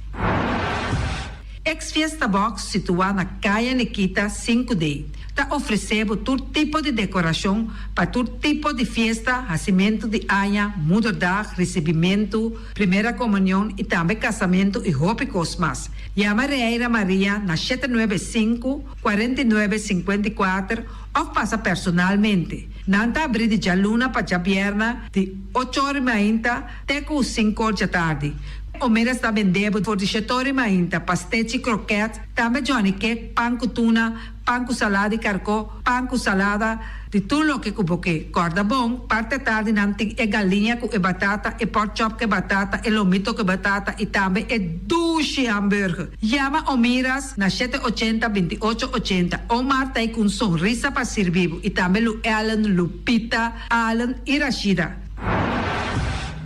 Ex Fiesta Box situá na Kaya Nikita sinku D ta ofresé bo tur tipo di dekorashon pa tur tipo di fiesta, hasimentu di aña, moederdag, risibimentu, primera komunion i tambe kasamentu i hopi kos mas. Yama Reira Maria na 795, 49, 54 òf pasa personalmente. Nan ta abrí di djaluna pa djabièrnè di ocho ora i mainta te ku sinku or djatardi. Omeras ta bende bo for di shetori mainta, pastechi, kroket, tambe johnny cake, pan ku tuna, pan ku salada di karkó, pan ku salada, di tur loke ku bo ke. Kòrda bon, parti atardi nan tin e galiña ku e batata, e pork chop ku e batata, e lomito ku e batata i tambe e dushi hamburger. Yama Omiras na shete ochenta, 28 ochenta. Omar ta ei ku un sonrisa pa sirbi bo i tambe Lu Ellen, Lupita, Allen i Rashida.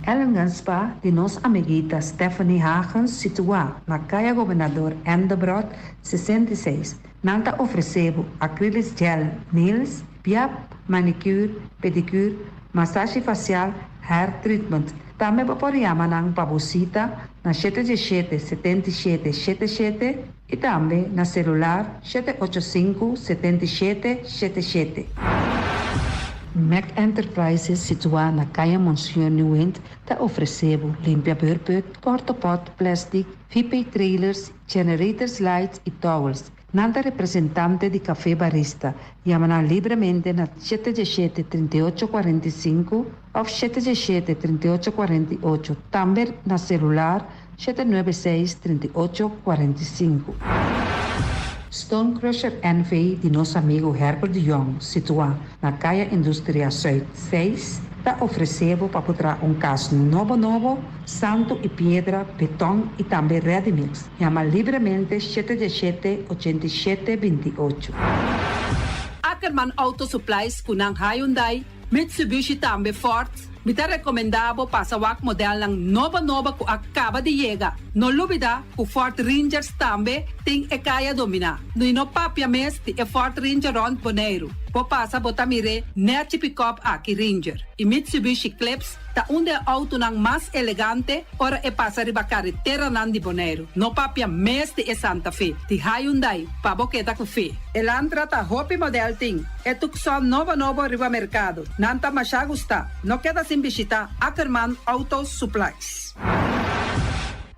Ellingen Spa di nos amiguita Stephanie Hagens situá na Kaya Gobernador Endebrot 66. Nan ta ofresé bo acrylic gel nails, Biap, manicure, pedicure, masashi fasial, hair treatment. Tambe bo por yama nan pa bo sita na 717 77 77 i tambe na selular 785 77 77. Mac Enterprises situá na Kaya Monseñor Nieuwind ta ofresé bo limpia beurput, portapot, plastic, VP trailers, generators lights i towels. Nan ta representante di Café Barista. Yama nan libremente na 717 38 45 òf 717 38 48. Tambe na selular 796 38 45. Stone Crusher NV di nos amigu Herbert de Jong, situá na Kaya Industria Zuid 6, ta ofresé bo pa traha un kas nobo nobo, santu i piedra, beton i tambe ready mix. Yama libremente 717 87 28. Ackerman Auto Supplies ku nan Hyundai, Mitsubishi tambe Ford. Mi ta rekomendá bo pasa wak modelnan nobo nobo ku a kaba di yega. No lubidá ku Ford Rangers tambe tin e kaya dominá. I no papia mes di e Ford Ranger rònt Boneiru. Bo pasa bo ta mir'é nèchi pick-up aki Ranger. I Mitsubishi Eclipse ta un di e outonan mas elegante ora e pasa riba kareteranan di Boneiru. No papia mes di e Santa Fe. Di Hyundai, pa bo keda ku fe. Elantra ta hopi model tin. E Tucson nobo nobo riba merkado. Nan ta masha gusta. No keda sin bishitá Ackerman Auto Supplies.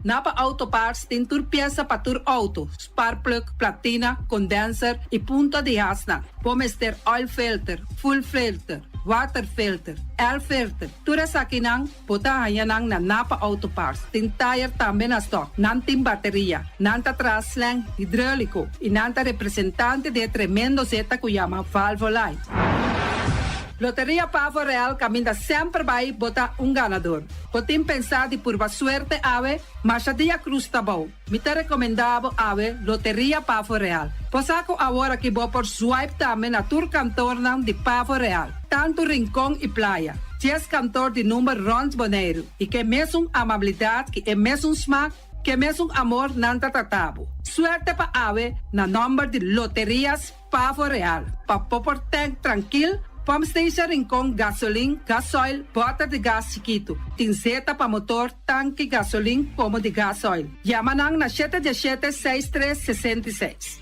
Napa Auto Parts tin tur piesa pa tur outo, spark plug, platina, condenser i punta di hasnan. Bo mester oil filter, fuel filter, water filter, air filter. Tur esakinan bo ta haña nan na Napa Auto Parts. Tin tire tambe na stock. Nan tin bateria. Nan ta traha slang hidráuliko i nan ta representante di e tremendo zeta ku yama Valvoline. Loteria Pavo Real kaminda semper bai bo ta un ganador. Bo tin pensá di purba suerte awe, masha dia krus ta bou. Mi ta rekomendá bo awe Loteria Pavo Real. Bo sa ku awor aki bo por swipe tambe na tur kantornan di Pavo Real, tantu Rincon i Playa. 10 kantor di number rònt Boneiru i ku e mesun amabilidat ku e mesun smak, ku e mesun amor nan ta trata bo. Suerte pa awe na nòmber di Loterias Pavo Real. Pa bo por tank trankil, Pump Station Rincon, gasolin, gasoil, bòter di gas chikitu. Tin zeta pa motor, tanki, gasolin, komo di gasoil. Yama nan na 717 63 66.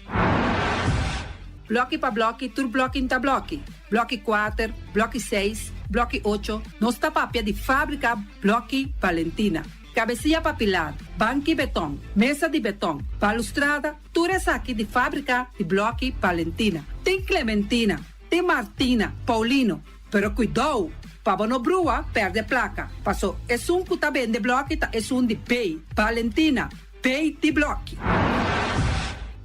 Blòki pa blòki, tur blòki ta blòki. Blòki 4, blòki 6, blòki 8, nos ta papia di fábrika Blòki Valentina. Kabesia pa pilar, banki beton, mesa di beton, balustrada, tur esaki di fábrika di Blòki Valentina. Tin Clementina, tin Martina, Paulino, pero kuidou, pa bo no brua, pèrdè plaka. Paso, esun ku ta bende blòki ta esun di B, Valentina, B di blòki.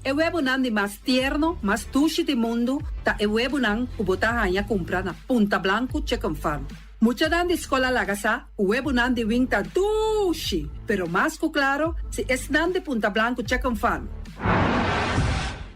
E webunan di mas tierno, mas dushi di mundu, ta e webunan ku bo ta haña kumpra na Punta Blanco Chicken Farm. Muchanan di skol a laga sa, webunan di Wing ta dushi, pero mas ku klaro, si esnan di Punta Blanco Chicken Farm.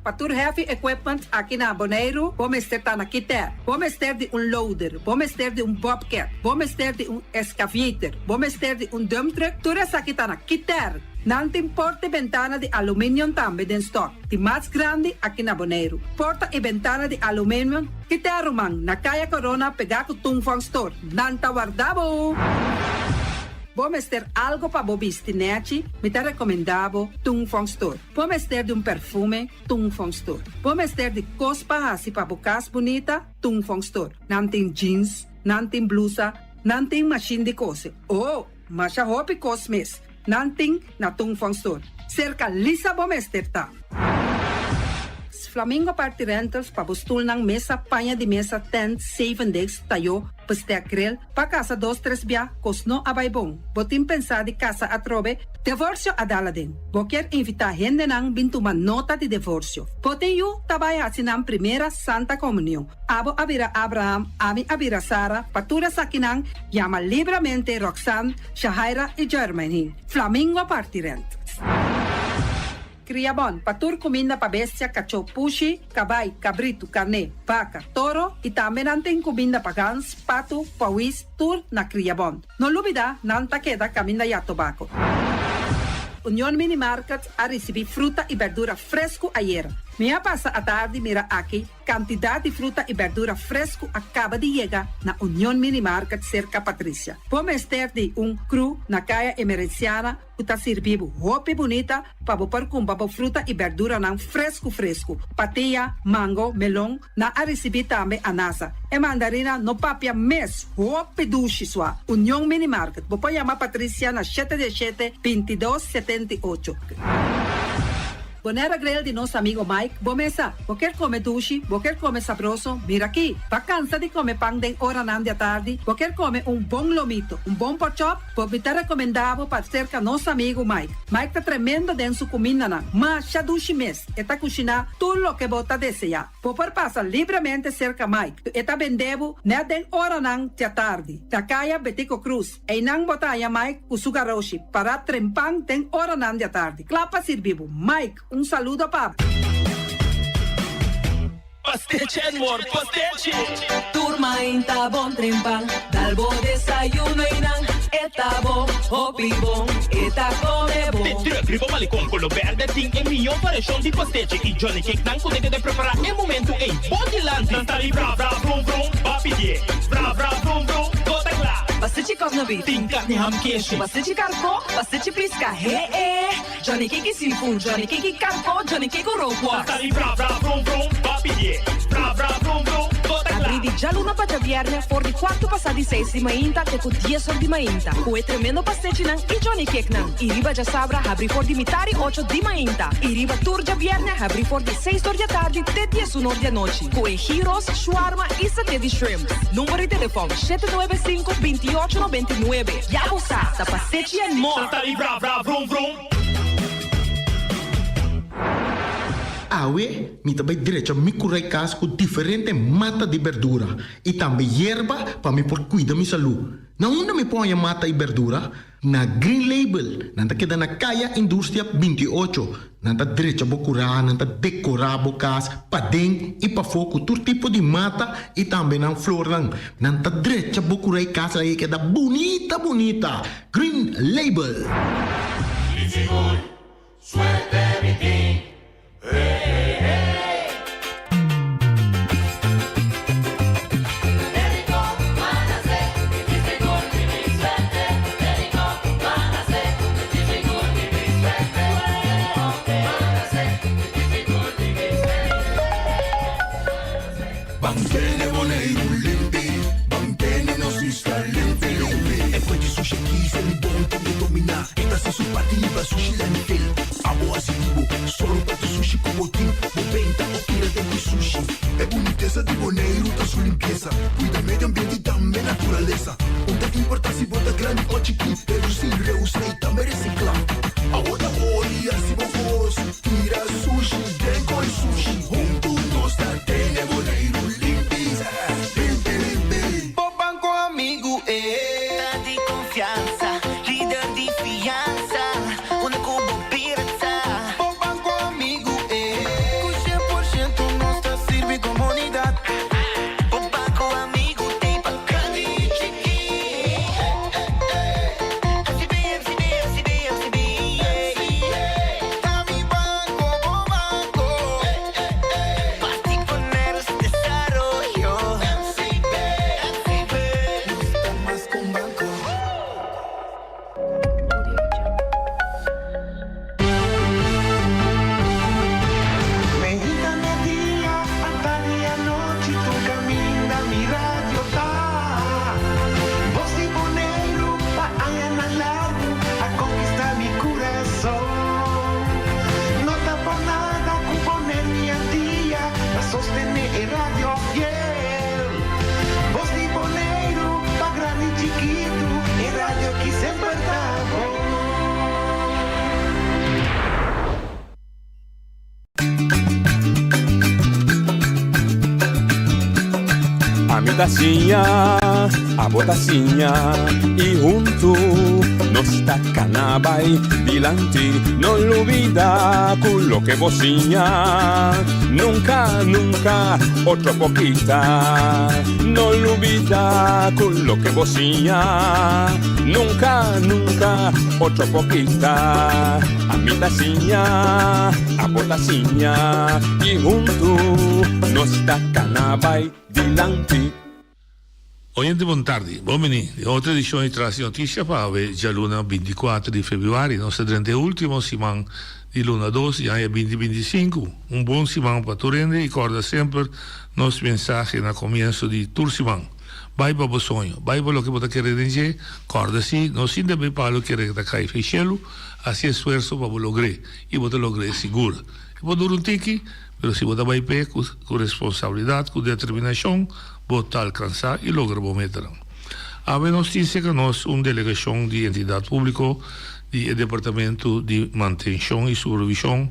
Pa tur heavy equipment aki na Boneiru, bo mester ta na Kiter. Bo mester di un loader, bo mester di un bobcat, bo mester di un excavator, bo mester di un dump truck, tur esaki ta na Kiter. Nan tin porta i bentana di aluminium tambe den stock, di mas grandi aki na Boneiru. Porta i bentana di aluminium, Kiter ruman, na Kaya Corona pegá ku Tung Fong Store. Nan ta warda bo! Bo mester algo pa bo bisti nèchi, mi ta rekomendá bo Tung Fong Store. Bo mester di un perfume, Tung Fong Store. Bo mester di kos pa hasi pa bo kas bunita, Tung Fong Store. Nan tin jeans, nan tin blusa, nan tin mashin di kose. Oh, masha hopi kos mes. Nan tin na Tung Fong Store. Serka Lisa bo mester ta. Flamingo Party Rentals pa bo stulnan, mesa, paña di mesa, tent, seven days, tayó, bestek grill, pa kasa dos tres bia, kos no a bai bon. Bo tin pensá di kasa atrobe, divorsio a dal aden. Bo kier invitá hendenan bin tuma nota di divorsio. Bo tin yu ta bai hasi nan primera Santa Komunion. Abo a bira Abraham, ami a bira Sara, pa tur esakinan yama libremente Roxanne, Shahaira i Jermaine. Flamingo Party Rentals. Kriabon, pa tur kuminda pa bestia, kachó, pushi, kabai, kabritu, karné, baka, toro i tambe nan tin kuminda pa gans, patu, pawis, tur na Kriabon. No lubidá, nan ta keda kaminda ya tobako. Union Mini Market a risibí fruta i berdura fresku ayera. Mi a pasa atardi mira aki kantidat di fruta i bèrdura fresku a kaba di yega na Union Mini Market serka Patricia. Bo mester di un kru na Kaya Emerenciana ku ta sirbi bo hopi bunita pa bo por kumpra bo fruta i bèrduranan fresku fresku. Patia, mango, melon, nan a risibí tambe anasa. E mandarina no papia mes, hopi dushi sua. Union Mini Market, bo por yama Patricia na shete diesshete, bintidos, setenti'ocho. Bonera Grill di nos amigo Mike, bo mesa. Bo kier come dushi, bo kier come sabroso, mira aki. Bo cansa di come pan den oranan di atardi, bo kier come un bon lomito, un bon porkchop, bo mi ta recomenda bo pa cerca nos amigo Mike. Mike ta tremendo den su cumindanan, masha dushi mes, e ta cushina tur loke bo ta desea. Bo por pasa libremente cerca Mike, e ta bende bo net den oranan di atardi, na caya Betico Cruz. Einan bo ta haña Mike ku su garoshi pará trempan den oranan di atardi, kla pa sirbi bo. Mike, un saludo pa bo. Pastechi and more, pastechi! Tur mainta bon trempan, dal bo desayuno einan, e ta bon, hopi bon, e ta come bon. De truck riba Malecon Colo Berde tin e mihó variashon di pastechi y Johnny Cake nan ku ta keda prepará e momentu ei bo dilanti. Nan ta di bra bra brum brum, ba pidié, bra bra brum brum, bo ta kla. Pastechi kòsnabit. Tin karni ham keshi. Pastechi karkó, pastechi piska, he e. Johnny cake i seafood, Johnny cake i karkó, Johnny cake ku rookworst. Nan ta di bra bra brum brum, ba pidié, bra bra brum brum, bo ta kla. Abrí di djaluna pa djabièrnè for di kuartu pasá di seis di mainta te ku dies or di mainta ku e tremendo pastechinan i Johnny cakenan. I riba djasabra habrí for di mitari ocho di mainta i riba tur djabièrnè habrí for di seis or di atardi te diesun or di anochi ku e gyros, shawarma i saté di shrimp. Number di telefòn, shete nuebe sinku, bintiòcho nobentinuebe. Ya bo sa, ta Pasechi and More! Sa ta di vra vra vrum vrum. Awe mi ta bai drecha mi kurai kas ku diferente mata di berdura i tambe yerba pa mi por kuida mi salú. Na unda mi por haña mata i berdura? Na Green Label, nan ta keda na Kaya Industria 28. Nan ta drecha bo kurá, nan ta dekorá bo kas paden i pafó ku tur tipo di mata i tambe nan flornan. Nan ta drecha bo kurá i kas ei keda bunita bunita. Green Label. Mi sigur, suerte mi tin. Hey, hey. Ban tene Boneiru limpi, ban tene nos isla limpi limpi. E fuente sushi aki se mi bon tin ke dominá. E ta hasi su parti liba sushi landfill. Abo hasi di bo, sòru pa tur sushi ku bo tin. Bo benta o tira den di sushi. E bunitesa di Boneiru ta su limpiesa. Kuida medio ambiente i tambe naturalesa. Un ta importá si bo ta grandi o chikí, redusí, reusá i tambe resiklá. Awo ta ori hasi bo kos, tira sushi den koi sushi. Huntu nos ta tene Boneiru limpi, limpi, limpi. Bo banko amigu e ta di konfiansa, lider di fiansa, unda ku bo bira ta. Bo banko amigu e ku shen por shento nos ta sirbi komunidat. Bo banko amigu t'ei pa grandi i chikí. MCB, MCB, MCB, MCB, yeah. Ta mi banko, bo banko. Parti Boneiru's desaroyo. MCB, MCB. Nos ta mas ku un banko. Meinta media, atardi anochi, tur caminda mi radio ta. Voz di Boneiru pa añanan largu a conquista mi curason. No ta por nada cu Boneiru y Antia ta sostene e radio fiel. Voz di Boneiru pa grandi y chikitu, e radio aki semper ta bon. Ami ta siña, abo ta siña, i huntu Nos ta cana bay dilanti No lubida cu loke bo siña Nunca, nunca otro por kita No lubida cu loke bo siña Nunca, nunca otro por kita Ami ta siña, abo ta siña Y huntu nos ta cana bay dilanti. Oyente bon tardi, bon bini den otro edicion di Tras di Noticia pa awe djaluna 24 di februari. Nos ta drenta e ultimo siman di luna dos di aña binti 25. Un bon siman pa tur hende y corda semper nos mensahe na comienso di tur siman. Bai pa bo soño, bai pa loke bo ta kere den dje, corda si no sinta bay palo kere ta cay fe cielo, haci esfuerso pa bo logr'e y bo ta logr'e sigur. E por dura un tiki, pero si bo ta bai p'e cu responsabilidad, cu determinacion, Bo ta alkansá i logra bo metanan. Awe nos tin serka nos un delegashon di Entidat Públiko di e Departamentu di Mantenshon i Supervishon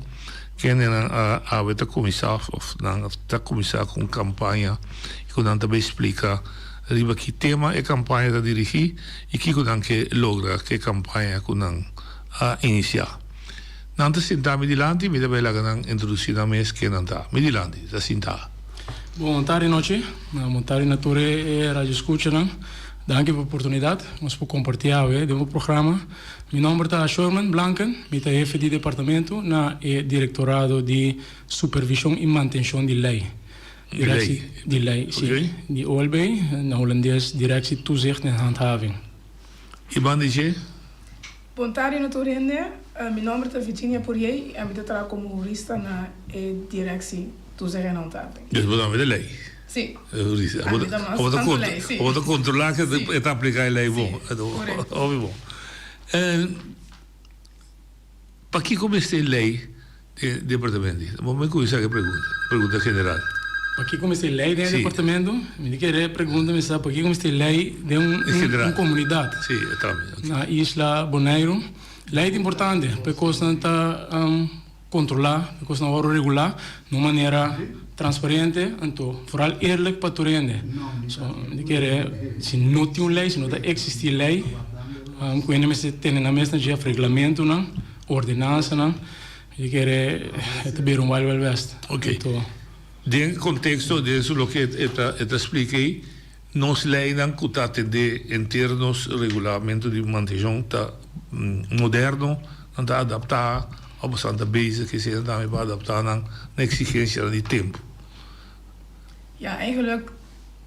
kendenan a awe ta kuminsá òf nan ta kuminsá ku un kampaña i ku nan ta bai splika riba ki tema e kampaña ta dirigí i kiko nan ke logra ku e kampaña ku nan a inisiá. Nan ta sintá mi dilanti, mi ta bai laga nan introdusí nan mes ken nan ta. Mi dilanti ta sintá. Bon tardi nochi, bon tardi na tur e radioscuchanan. Danki pa oportunidad nos por comparti awe den bo programa. Mi nomber ta Sherman Blanken, mi ta hefe di departamento na e Directorado di Supervision y Mantencion di Ley. Di ley? Di ley, si. Di OLB, na Holandes Directie Toezicht en Handhaving. Y banda di dje? Bon tardi na tur hende. Mi nomber ta Virginia Pourier y ami ta traha como hurista na e Directie Toezicht en Handhaving. Dus bo tambe ta ley? Si. Hurista. Ami ta mas tanto ley, si. Bo ta controla cu e ta aplica e ley bon. Si, corecto. Hopi bon. Pakiko mester ley den departamento? Bo me cuminsa cu e pregunta, pregunta general. Pakiko mester ley den e departamento? Mi ta kere pregunta mi sa pakiko mester ley den un comunidad. Si, e tambe. Na isla Boneiru. Ley ta importante pa e cosnan ta controla, pa e cosnan worde regula na un manera transparente anto vooral eerlijk pa tur hende. So mi ta kere si no tin un ley, si no ta existi ley cu hende mester tene nan mes na dje of reglamentonan, ordenansanan, mi ta kere e ta bira un wild wild west. Ok. Den contexto den su loke e ta e ta splica ey, nos leynan cu ta atende henter nos regulamento di mantencion ta moderno, nan ta adapta of boso ta bezig esei tambe pa adapta nan na exigencianan di tempo. Ja, eigenlijk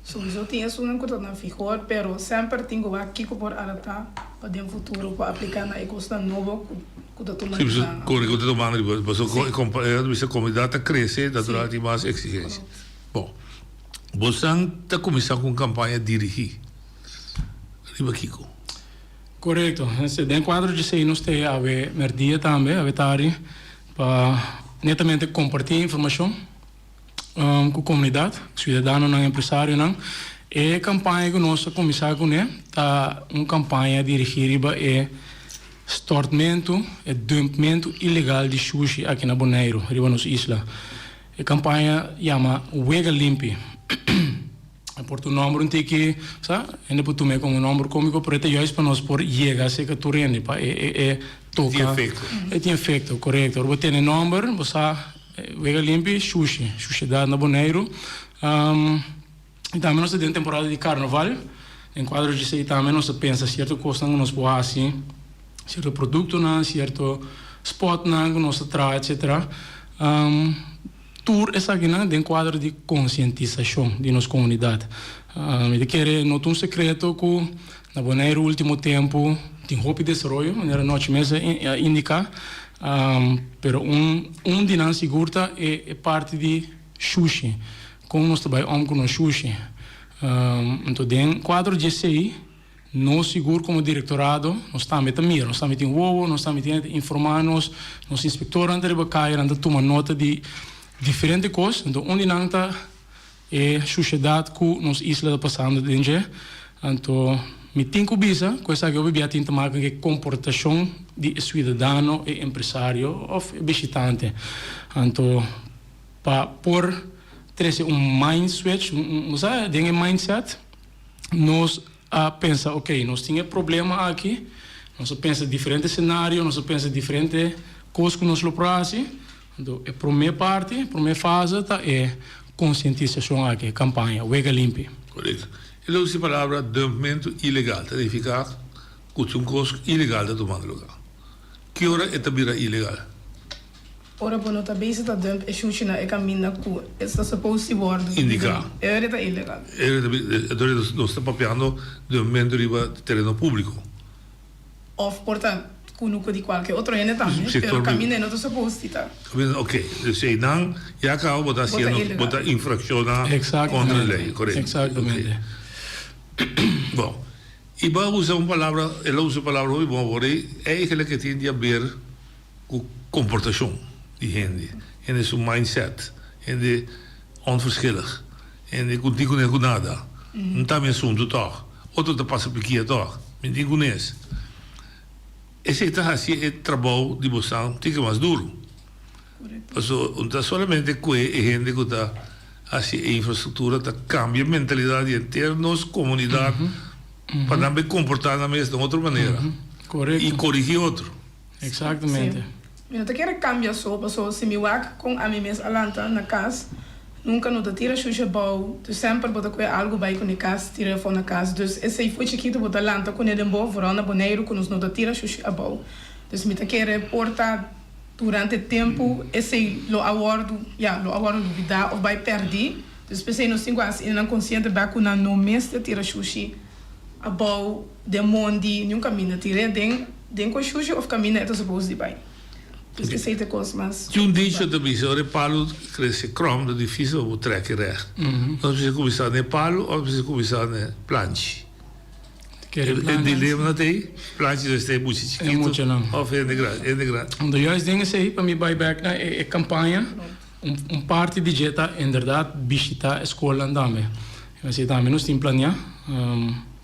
sowieso tin esunnan ku ta na vigor, pero semper tin ku wak kiko por adaptá pa den futuro por apliká na e kosnan nobo ku ta tuma Sí, pasobra ku ta tumando riba, pasobra e bisa komunidat ta krese, natural tin mas eksigensia. Bon, bosan ta kuminsá ku un kampaña dirigí riba kiko? Korekto. Den kuadro di esei nos ta awe mèrdia tambe, awe tardi, pa netamente kompartí informashon. Ku komunidat, siudadanonan, empresarionan. E kampaña ku nos a kuminsá kuné ta un kampaña dirigí riba e stòrtmentu, e dùmpmentu ilegal di shushi aki na Boneiru, riba nos isla. E kampaña yama Wega Limpi. E por ta un nòmber un tiki, sa, hende por tum'é komo un nòmber kómiko, pero e ta juist pa nos por yega serka tur hende, pa e e e toka. E tin efekto. E tin efekto, korekto. Ora bo tene nòmber, bo sa Wega limpi, shushi, shushedat na Boneiru. I tambe nos ta den temporada di karnaval. Den kuadro di esei tambe nos ta pensa sierto kosnan ku nos por hasi, sierto produktonan, sierto spòtnan ku nos ta traha etsetera. Tur esakinan den kuadro di konsientisashon di nos komunidat. Mi ta kere no ta un sekreto ku na Boneiru ultimo tempu tin hopi desaroyo, manera Nochi mes a indiká. Pero un un di nan sigur ta e e parti di shushi, kon nos ta bai om ku nos shushi. Anto den kuadro di esei nos sigur komo direktorado nos tambe ta mira, nos tambe tin wowo, nos tambe tin informá nos, nos inspektornan ta riba kaya, nan ta tuma nota di diferente kos. Anto un di nan ta E shushedat ku nos isla ta pasando den dje. Anto mi tin ku bisa ku esaki hopi bia tin ta maka ku e komportashon di e suidadano, e empresario òf e bishitante. Anto pa por trese un mind switch, un sa den e mindset nos a pensa ok nos tin e problema aki. Nos a pensa diferente scenario, nos a pensa diferente cos cu nos lo por haci. Anto e prome parti, e prome fase ta e concientisacion aki, e campaña Wega Limpi. Correcto. E lo usa e palabra dumpmento ilegal, ta nifica cu tin un cos ilegal ta tumando lugar. Ki ora e ta bira ilegal? Ora bo no ta bezig ta dump e shushi na e kaminda ku e ta supposed di wòrdu Indiká. E ora ta ilegal. E ora ta entonces nos ta papiando dumpmentu riba tereno públiko. Òf por ta kunuku di kualke otro hende tambe, Sektor pero kaminda e no ta supposed di ta. Kaminda, oke. Dus einan ya kaba bo ta Bo ta hasiendo, ilegal. bo ta infrakshoná kontra Exactamente. lei, korekto. Exactamente. Oke. Bon. I bo a usa un palabra, el a usa un palabra hopi bon awor ei, eigenlijk e tin di haber ku komportashon di hende, hende su mindset, hende onverschillig, hende ku tin kunes ku nada, no ta mi asuntu tòg, otro ta pasa pikia tòg, mi tin kunes. Esei ta hasi e trabou di bosan tiki mas duru. Paso no ta solamente ku e hende ku ta hasi e infrastruktura ta kambia mentalidat di henter nos komunidat pa nan bay komportá nan mes den otro manera i korigí otro. Exactamente. Sí. Mi no ta kere cambia so, paso si mi wak con ami mes a lanta na cas, nunca no ta tira shusha bou, dus semper bo ta coge algo bay cune cas, tira afo na cas, dus esey fo'i chikito bo ta lanta cune den bo, vooral na Boneiru cu nos no ta tira shushi abou. Dus mi ta kere por ta durante tempo esey lo a wordo, ya, lo a wordo lubida of bay perdi, dus p'esey nos tin cu haci nan consciente bek cu nan no mester tira shushi abou den mondi, niun caminda tir'e den. Den con shushi of caminda e ta supos di bay. Dus esey ta cos mas. Tin un dicho ta bisa, ora e palu crece krom ta dificil pa bo trek e recht. Nos mester cuminsa na e palu of mester cuminsa na e planchi? E dilema ta ey, planchi ta esta e mucha chikito of hende grandi, hende grandi. Anto juist den esey pa mi bay bek na e campaña, un parti di dje ta inderdaad bishita e scolnan tambe. Esey tambe nos tin planea.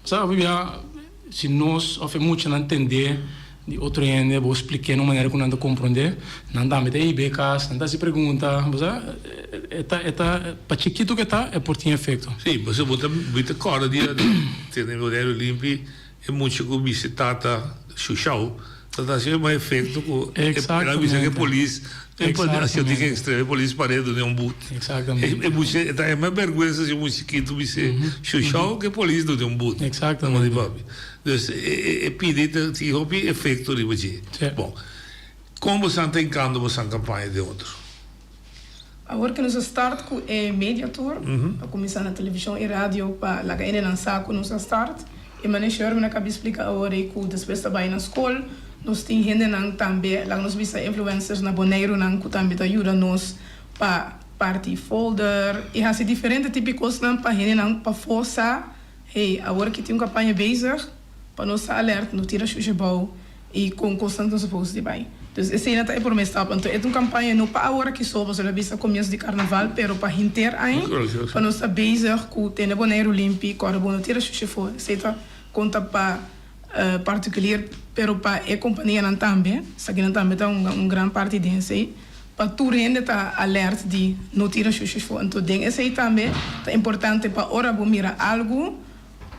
Sa hopi bia. Si nos of e muchanan tendé di otro hende, bo splik'é na un manera ku nan ta komprondé, nan tambe ta hib'é kas, nan ta hasi pregunta, bo sa, e ta, e ta, pa chikitu ku e ta, e por tin efekto. Sí, pasobra bo ta, bo ta kòrda dia di tene Boneiru limpi, e mucha ku bisti tata shushou, ta ta hasi mas efekto ku e el a bisa ku e polis, e polis, a diki ekstremo, e polis par'é dun'é un but. Exactamente. E mucha e ta haña mas bergüensa si un mucha chikitu bis'é shushou ke polis dun'é un but. Exactamente. Di papi. Dus e pidi ta tin hopi efekto riba dje. Bon, kon bosan ta hinkando bosan kampaña den otro? Awor ke nos a start ku e media tour, a kuminsá na televishon i radio pa laga hendenan sa ku nos a start. E manera Sherman a kabi splika awor ei ku despues ta bai na skol, nos tin hendenan tambe, laga nos bisa influencers na Boneirunan ku tambe ta yuda nos pa parti folder i hasi diferente tipo di kosnan pa hendenan pafó sa, hey, awor aki tin un kampaña bezig pa nos ta alert, no tira shushi abou i kon kosnan ta supos di bai. Dus esei ta e promé stap. Anto e ta un kampaña no pa awor aki so, pasobra el a bisa komienso di karnaval, pero pa henter aña pa nos ta bezig ku tene Boneiru limpi, kòrda bo no tira shushi afó. Esei ta konta pa partikulier, pero pa e kompanianan tambe, esakinan tambe ta hunga un gran parti den esei. Pa tur hende ta alert di no tira shushi afó. Anto den esei tambe ta importante pa ora bo mira algu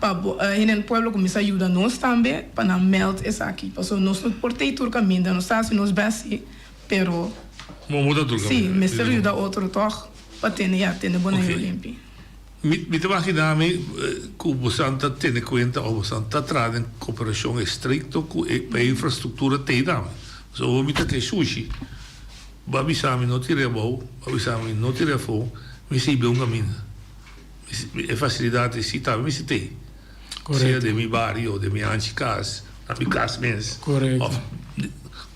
pa bo hende den pueblo kuminsá yuda nos tambe pa nan meld esaki. Pasobra nos no por tei tur kaminda, nos ta hasi nos best si, pero Bo bo ta tur si kaminda. mester yuda otro tòg pa tene ya tene Boneiru limpi. Mi mi ta imaginá mi ku bosan ta tene kuenta òf bosan ta traha den koperashon estrikto ku e pa e infrastruktura tei tambe. Pasobra bo mi ta ke shushi, bo a bisa mi no tira abou, bo a bisa mi no tira afó, mi sibi un kaminda. E fasilidat ei si tambe mester tei. Sea den mi bario, den mi hanchi kas, na mi kas mes. Òf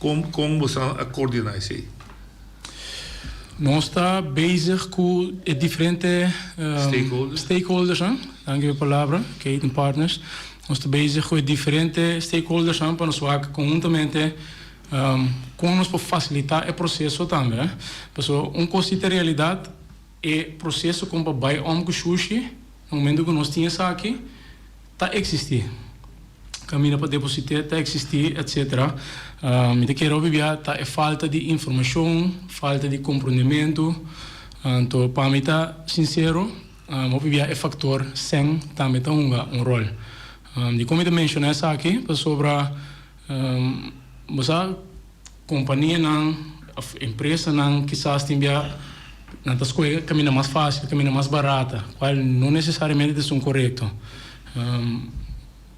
kon kon bosan a koordiná esei? Nos ta bezig ku e diferente stakeholdersnan, danki pa e palabra, keten partners. Nos ta bezig ku e diferente stakeholdersnan pa nos wak konhuntamente kon nos por fasilitá e proseso tambe. Pasobra un kos di ta realidat, e proseso kon pa bai om ku shushi na momento ku nos tin esaki ta eksistí. Kaminda pa deposit'é ta eksistí, etcetera. Mi ta kere hopi bia ta e falta di informashon, falta di komprondementu. Anto pa mi ta sinsero, hopi bia e faktor sèn tambe ta hunga un ròl. Dikon mi ta menshoná esaki? Pasobra. Bo sa kompanianan òf empresanan kisas tin bia nan ta skohe kaminda mas fásil, kaminda mas barata, kual no nesesariamente ta esun korekto.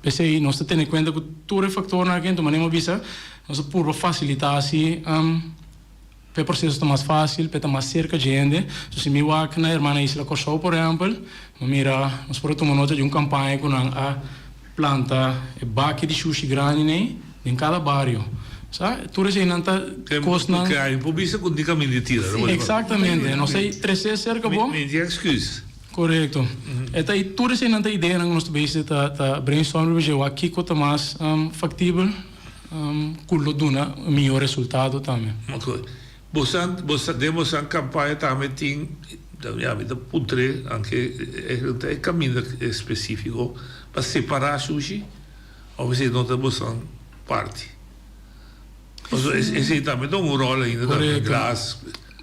P'esei nos ta tene kuenta ku tur e faktornan aki, anto manera mi a bisa nos ta purba fasilitá si pa e proseso ta mas fásil, pa e ta mas serka dje hende. So si mi wak na Hermana Isla Kòrsou por ehèmpel, mi mira nos por a tuma nota di un kampaña ku nan a planta e baki di shushi grandi nei den kada bario. Sa, tur eseinan ta kosnan. Ku ai por bisa ku tin kaminda di tira. Eksaktamente, nos ta tres'é serka bo. Mi tin èksküs. Korekto. E ta tur eseinan ta ideanan ku nos ta bezig ta ta brainstorm riba dje wak kiko ta mas faktibel ku lo duna un mihó resultado tambe. Oke. Bosan bosan den bosan kampaña tambe tin ya mi ta puntr'é anke e ta e kaminda espesífiko pa separá shushi òf esei no ta bosan parti? Pasobra esei tambe ta un ròl ainda tambe glas.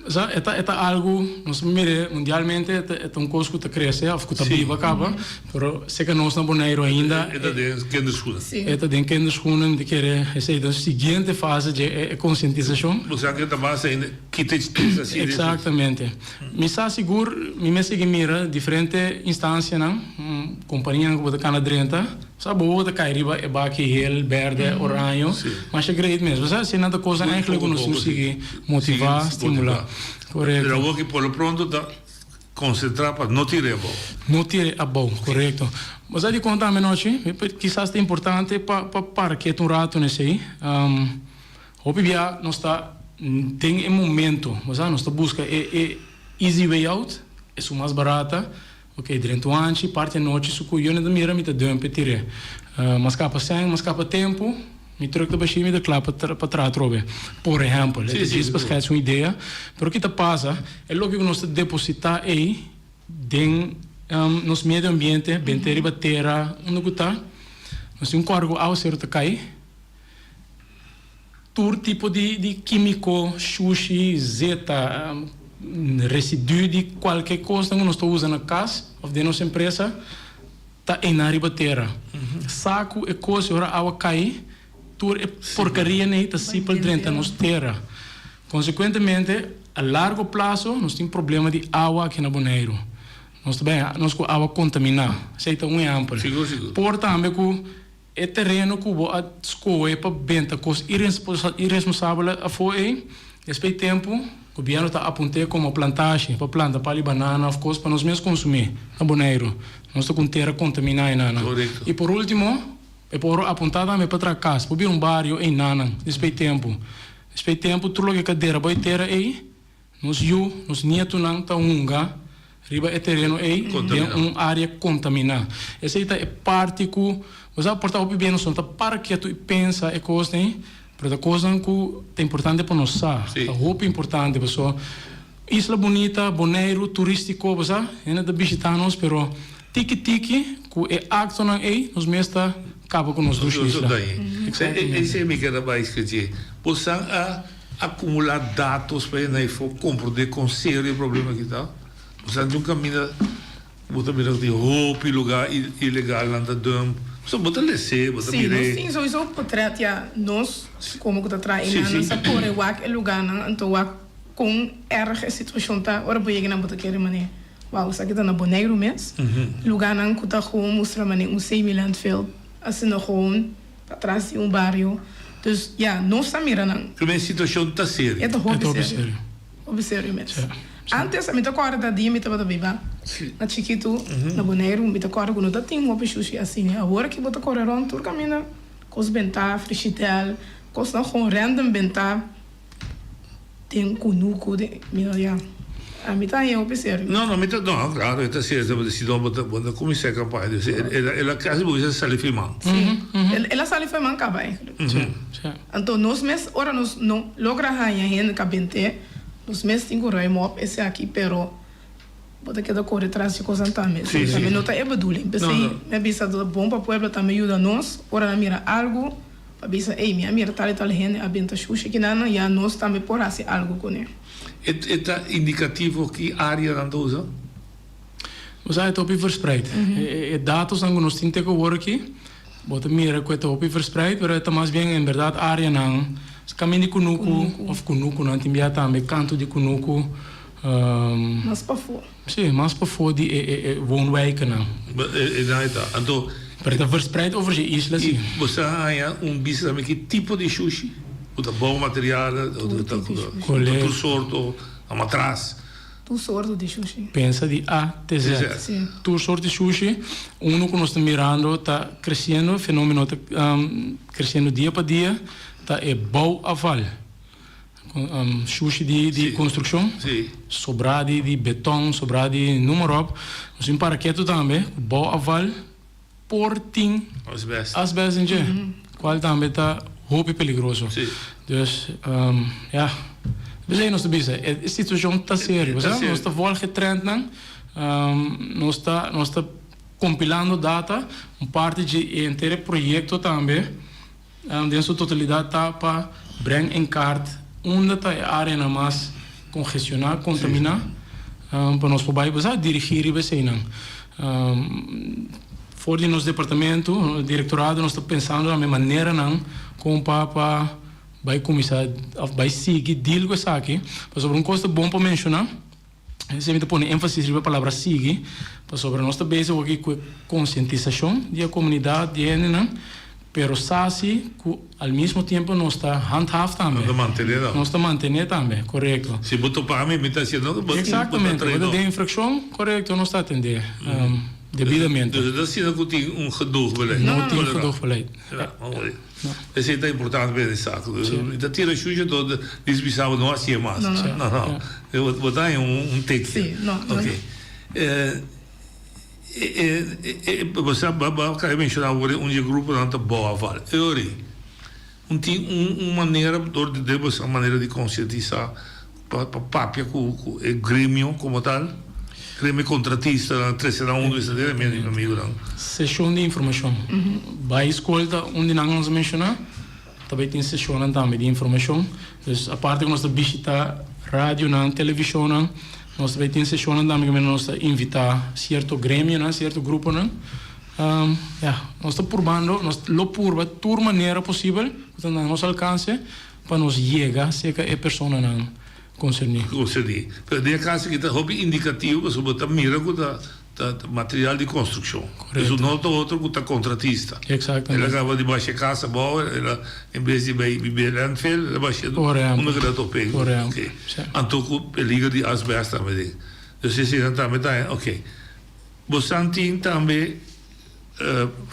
Sa, e ta e ta algu, nos a mir'é mundialmente e ta e ta un kos ku ta krese òf ku ta biba kaba, pero seka nos na Boneiru ainda E ta den kinderschoenen. E ta den kinderschoenen, mi ta kere esei ta siguiente fase dje e konsientisashon. Bo sa ke ta mas ainda kita e asina. Eksaktamente. Mi sa sigur, mi mes sigui mira diferente instansianan, kompanianan ku bo ta kana drenta. Sa bo bo ta kai riba e baki hel, berde, oraño, masha great mes. Bo sa esei nan ta kosnan eigenlijk ku nos tin sigui motivá, stimulá. Korekto. Pero awor ki por lo pronto ta konsentrá pa no tir'é abou. No tir'é abou, korekto. Bo sa dikon tambe nochi? Kisas ta importante pa pa para ketu un ratu na esei. Hopi bia nos ta den e momento, bo sa, nos ta buska e e easy way out, esun mas barata. Ok, drenta un anchi, parti anochi su cu yo no ta mira, mi ta dump e tir'é. Mas capa sèn, mas capa tempu, mi truck ta bashí, mi ta cla pa pa traha atrobe. Por ehempel, e ta djis pa schets un idea. Pero ki ta pasa, e loke cu nos ta deposita ey den nos medio ambiente, bent'é riba tera, unda cu ta, nos tin un còrda cu awaceru ta cay. Tur tipo di di kímiko, shushi, zeta, residu di kualke kosnan ku nos ta usa na kas òf den nos empresa ta einan riba tera. Sa ku e kos ora awa kai tur e porkarianan ei ta sipel drenta nos tera. Konsekuentemente a largo plaso nos tin problema di awa aki na Boneiru. Nos ta bai nos ku awa kontaminá. Esei ta un ehèmpel. Por tambe ku. E tereno ku bo a skohe pa benta kos iresponsabel afó ei, despues di tempu gobièrnu ta apunt'é komo plantashi pa planta pali banana òf kos pa nos mes konsumí na Boneiru. Nos ta ku un tera kontaminá enanan. I por último, e por apuntá tambe pa traha kas, por bira un bario einanan despues di tempu. Despues di tempu tur loke ka dera bo e tera ei, Nos yu, nos nietunan ta hunga riba e tereno ei den un área kontaminá. Esei ta e parti ku bo sa por ta hopi bien nos no ta para ketu i pensa e kosnan ei, pero ta kosnan ku ta importante pa nos sa. Ta hopi importante pasobra Isla Bunita, Boneiru, turístiko, bo sa, hende ta bishitá nos pero tiki tiki ku e aktonan ei nos mes ta kaba ku nos dushi isla. Esei mi keda bai skirbi. Bo sa a. Akumulá datos pa hende afó komprondé kon serio e problema aki ta. Bo sa di un kaminda bo ta mira ku tin hopi lugá ilegal nan ta dump. So bo ta les'é, bo ta Sí, mir'é. nos tin souiso potret ya nos komo ku ta traha einan nos a kore wak e lugánan anto wak kon erg e situashon ta ora bo yega nan bo ta kere manera wou esaki ta na Boneiru mes lugánan ku ta gewoon mustra manera un semi landfill asina gewoon Patras di un bario. Dus ya, nos ta mira nan. Primer situacion ta serio. E ta hopi serio. Hopi serio mes. Antes mi ta corda ta dia mi tabata biba na chikitu na Boneiru, mi ta corda cu no ta tin hopi shushi asina. Awor aki bo ta core rond tur caminda, cos benta, frishidel, cosnan gewoon random benta. Den kunuku den mi no ya ami ta haña hopi serio. No no mi ta no claro e ta serio ta si no bo ta bo ta kuminsá e kampaña dus el el a kasi bo bisa sali firman. Si el a sali firman kaba eigenlijk. Anto nos mes ora nos no logra haña hende ka bent'é nos mes tin ku ruim op esaki pero bo ta keda kore tras di kosnan tambe. Tambe no ta e bedoeling p'esei mi a bisa ta bon pa pueblo tambe yuda nos ora nan mira algu. Pa bisa, Ey, mi a mira tal i tal hende a benta shushi kinan, ya nos tambe por hasi algu kuné. E ta indikativo ki área nan ta usa? Bo sa e ta hopi verspreid. E datosnan ku nos tin te ku awor aki. Bo ta mira ku e ta hopi verspreid, pero e ta mas bien en bèrdat áreanan kaminda di kunuku òf kunukunan tin bia tambe kantu di kunuku. Mas pafó. Sí, mas pafó di e e woonwijkennan. E nan e ta. Anto. Pero e ta verspreid over dje isla sí. I bo sa haña un bista tambe ki tipo di shushi ku ta bouwmaterialen, ku ta tur sorto, matras. Tur sorto di shushi. Pensa di A te Z. Sí. Tur sorto di shushi. Uno ku nos ta mirando ta kresiendo, e fenomeno ta kresiendo dia pa dia, ta e bouwafval. Shushi di di konstrukshon, sobrá di di beton, sobrá di noem maar op. Nos tin para ketu tambe ku bouwafval por tin asbest den dje, kual tambe ta hopi peligroso. Dus, ya, p'esei nos ta bisa, e situashon ta serio, pasobra nos ta volg e trendnan, nos ta nos ta kompilando data, un parti dje e henter e proyekto tambe den su totalidat ta pa breng en kaart unda ta e areanan mas kongestioná, kontaminá, pa nos por bai basá dirigí riba eseinan. For di nos departamento, direktorado, nos ta pensando tambe maneranan kon pa pa bai kuminsá òf bai sigui deal ku esaki. Pasobra un kos ta bon pa menshoná, esei mi ta pone énfasis riba e palabra sigui, pasobra nos ta bezig aki ku e konsientisashon di e komunidat, di e hendenan, pero sa si ku al mismo tiempo nos ta handhaaf tambe. Nos ta mantené tambe. Nos ta mantené tambe, korekto. Si bo topa mi, mi ta hasiendo bo ta Eksaktamente, bo ta den infrakshon, korekto, nos ta atendé debidamente. Dus no ta asina ku tin un gedoogbeleid. No tin gedoogbeleid. Ja, mooi. Esei ta importante pa hende sa. Mi ta tira shusha tot dis bisa bo no hasié mas. No, no. Bo ta haña un teki. Sí, no. Ok. Bo sa, bo a kaba menshoná awor un di e gruponan ta bouafval. E ora ei, un tin un manera dor di den boso manera di konsientisá pa papia ku e gremio komo tal, gremio kontratistanan, trese nan huntu esei ta mi amigunan. Seshon di informashon. Bai skol ta un di nan ku nos a menshoná. Ta bai tin seshonnan tambe di informashon. Dus aparte ku nos ta bishitá radionan, televishonnan, nos ta bai tin seshonnan tambe kaminda nos ta invitá sierto gremionan, sierto gruponan. Ya, nos ta purbando, nos lo purba tur manera posibel ku ta na nos alkanse pa nos yega serka e personanan konserní. Konserní. Pero den e kaso aki ta hopi indikativo pasobra bo ta mira ku ta Ta material di construccion. Correcto. Esun no ta otro cu ta contratista. Exactamente. El a caba di basha e casa abao, el a, en bes di bay bibi landfill, el a basha Por ehempel. unda cu el a tope. Por ehempel. Ok. Si. Anto cu peliger di asbest tambe den. Dus eseinan tambe ta, ok. Bosan tin tambe,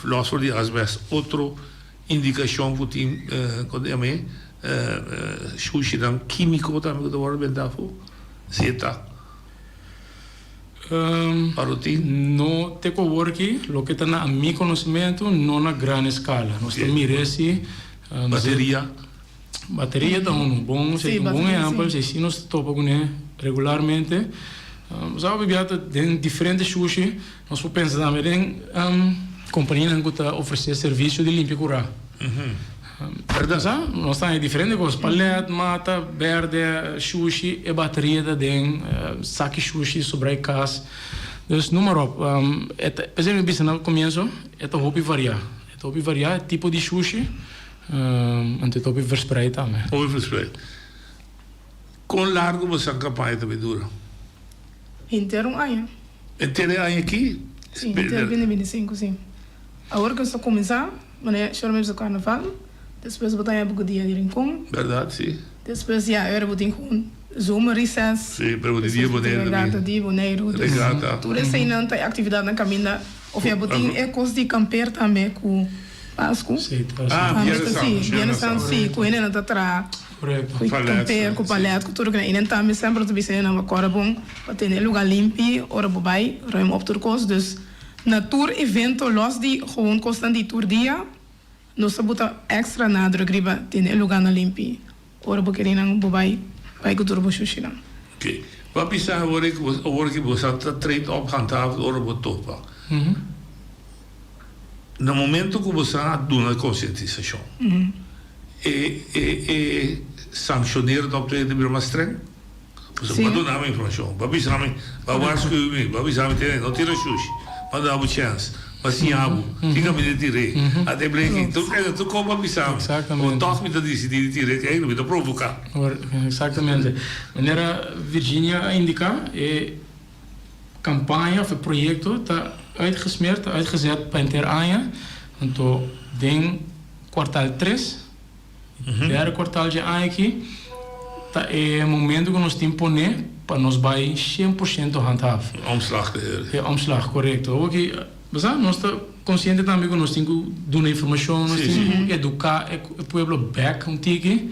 los for di asbest, otro indicacion cu tin, con ta yama e, shushinan quimico tambe cu ta wordo benta afo? Zeta. Parotin? No te ku awor aki, loke ta na mi konosementu, no na gran eskala. Nos ta mira si. Bateria? Bateria ta un bon, si un bon ehèmpel, si si nos ta topa kuné regularmente. Nos a papia ta den diferente shushi, nos por pensa tambe den kompanianan ku ta ofresé servisio di limpia kurá. Berdad. Sa, nos ta haña diferente kos, palet, mata, berde, shushi, e bateria ta den, saki shushi sobra e kas. Dus noem maar op. E ta, p'esei mi bisa na komienso, e ta hopi variá. E ta hopi variá e tipo di shushi, anto e ta hopi verspreid tambe. Hopi verspreid. Kon largu boso kampaña ta bay dura? Henter un aña. Henter e aña aki? Si, henter 2025, si. Awor ku nos ta kuminsá, manera shor mi bisa karnaval, despues bo ta haña buku dia di Rincon. Bèrdat, si. Despues ya ora bo tin ku zomer recess. Si, pero bo tin dia Boneiru tambe. Regata di Boneiru. Regata. Tur eseinan ta e aktividatnan kaminda. Of ya bo tin e kos di kamper tambe ku Pasku. Si, Ah, Biernes Santu. Si, Biernes Santu, si, ku hendenan ta traha. Korekto. Ku kamper, ku palet, ku tur kos. I nan tambe semper ta bisa hendenan bo kòrda bon pa tene e lugá limpi ora bo bai, ruim op tur kos. Dus. Na tur evento los di gewoon kosnan di tur dia, nos ta buta extra nadruk riba tene e lugánan limpi. Ora bo kere nan bo bai bai ku tur bo shushinan. Oké. Bo a bisa awor ku bo awor ku bo sa ta treed op handhaven ora bo topa. Na momento ku bo sa a duna konsientisashon, e e e sankshoneer ta optreden ta bira mas streng? Pasobra bo a duna mi informashon, bo a bisa mi, bo a waarschuwi mi, bo a bisa mi tene, no tira shushi, bo a da bo chèns. M'a siña bo. Kiko mi ta tir'é? Ata e bleki. Tur keda tur kon pa bisa mi. Exactamente. Tòg mi ta disidí di tir'é. Kei mi ta provoká. Exactamente. Manera Virginia a indiká, e kampaña òf e proyekto ta uitgesmeerd, ta uitgezet pa henter aña. Anto den kwartal tres. Derde kwartal dje aña aki ta e momento ku nos tin pone pa nos bai 100% handhaaf. Omslag te E omslag, korekto. Awor ki, bo sa, nos ta konsiente tambe ku nos tin ku duna informashon, nos tin ku eduká e pueblo bèk un tiki.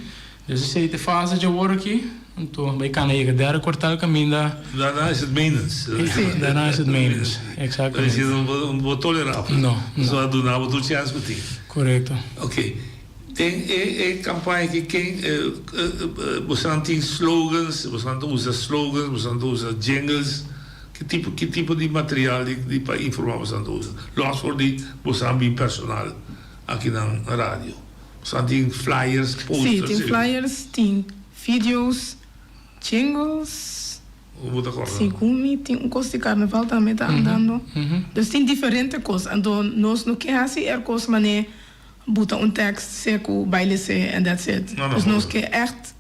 Dus esei ta e fase dje awor aki. Anto bai kana yega derde kwartal kaminda. Daarna is het menens. Daarna is het menens, exactamente. No bo tolerá. No, no. So a duna bo tur chèns ku tin. Korekto. Oké. Den e e kampaña aki ken boso tin slogans, boso ta usa slogans, boso ta usa jingles, ki tipo ki tipo di material di di pa informá boso ta usa? Lòs for di boso a bin personal aki nan radio. Boso tin flyers, Sí, posters? tin flyers, tin videos, jingles. Bo ta kòrda? Segun mi tin un kos di karnaval tambe ta andando. Dus tin diferente kos. Anto nos no ke hasi er kos manera Buta un tekst seku bai les'é and that's it. Dus nos ke ègt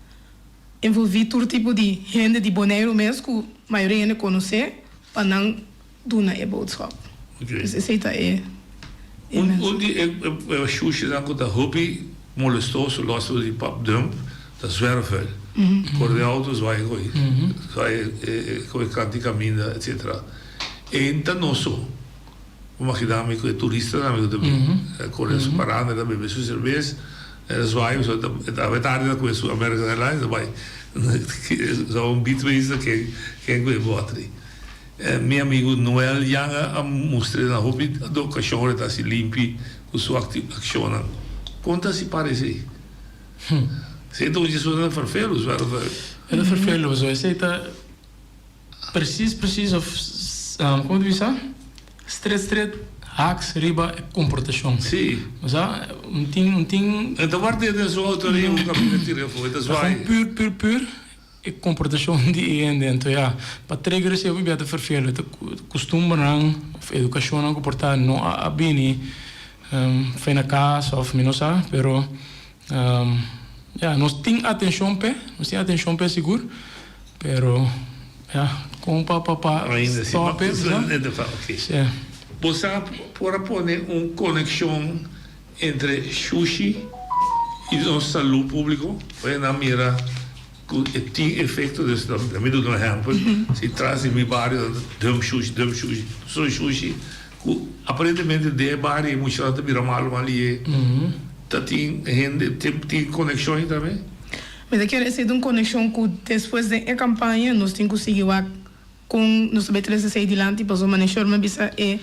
envolví tur tipo di hende di Boneiru mes ku mayoria hende konosé pa nan duna e boodschap. Dus esei ta e e Un mensha. un di e shushinan ku ta hopi molestoso los di pap dump ta zwerfvuil. Kore den auto zwaai koi, zwaai koi kant di kaminda etcetera. E ta no so. Bo magina mi ku e turistanan mi ku ta bin kore su paranda e ta bebe su serbes e ta zwaai pasobra e ta awe tardi ta kohe su American Airlines ta bai sa un bitwees ta ken ken ku e bòtri. Mi amigu Noel Young a mustra na hopi okashon ora e ta hasi limpi ku su akshonnan. Kon ta hasi para esei? Esei ta un dje sonan ferfelu. E ta ferfelu pasobra esei ta. Precies precies of como ta bisa stret stret haaks riba e comportacion. Sí. Bo sa un tin un tin. E ta ward'é den su auto riba un caminda tira afó e ta zwaai. Ta gewoon puur puur puur e comportacion di e hende anto ya pa trigger esei hopi bia ta ferfelu ta custumbernan of educacionnan cu por ta no a bini fe na cas of mi no sa pero ya nos tin atencion p'e nos tin atencion p'e sigur. Pero ya, kon pa pa pa Ainda si stop e, sa? Ok. Si. Bo sa por a pone un konekshon entre shushi i nos salú públiko? Oye nan mira ku e tin efekto, dus laat mi duna un ehèmpel, si tras di mi bario nan ta dump shushi, dump shushi, so shushi ku aparentemente den e bario e muchanan ta bira malu malu ta tin hende tin konekshon ei tambe? Mi ta kere esei ta un konekshon ku despues den e kampaña nos tin ku sigui wak kon nos ta bai trese esei dilanti pasobra manera Sherman bisa e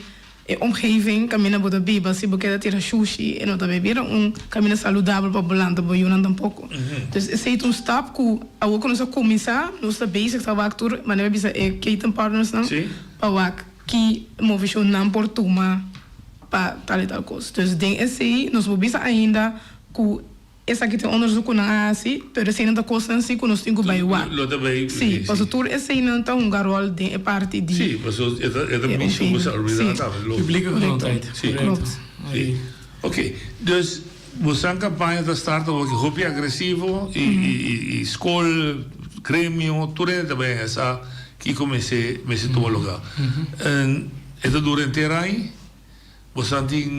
e omgeving kaminda bo ta biba si bo keda tira shushi e no ta bai bira un kaminda saludabel pa bo lanta bo yunan tampoko. Dus esei ta un stap ku awor ku nos a kuminsá nos ta bezig ta wak tur manera mi bisa e ketenpartnersnan pa wak ki movishon nan por tuma pa tal i tal kos. Dus den esei nos por bisa ainda ku Esaki ta e onderzoek ku nan a hasi, pero eseinan ta kosnan si ku nos tin ku bai wak. Lo ta bai, Sí, pasobra tur eseinan ta hunga ròl den e parti di. Sí, pasobra e ta e ta mishi ku salubridad tambe, lógiko. Publieke gezondheid, Sí, korekto. Sí. Oké, dus bosan kampaña ta start awor ki hopi agresivo i i i skol, gremio, tur hende ta bai sa kiko mester mester tuma lugá. En e ta dura henter aña? Bosan tin,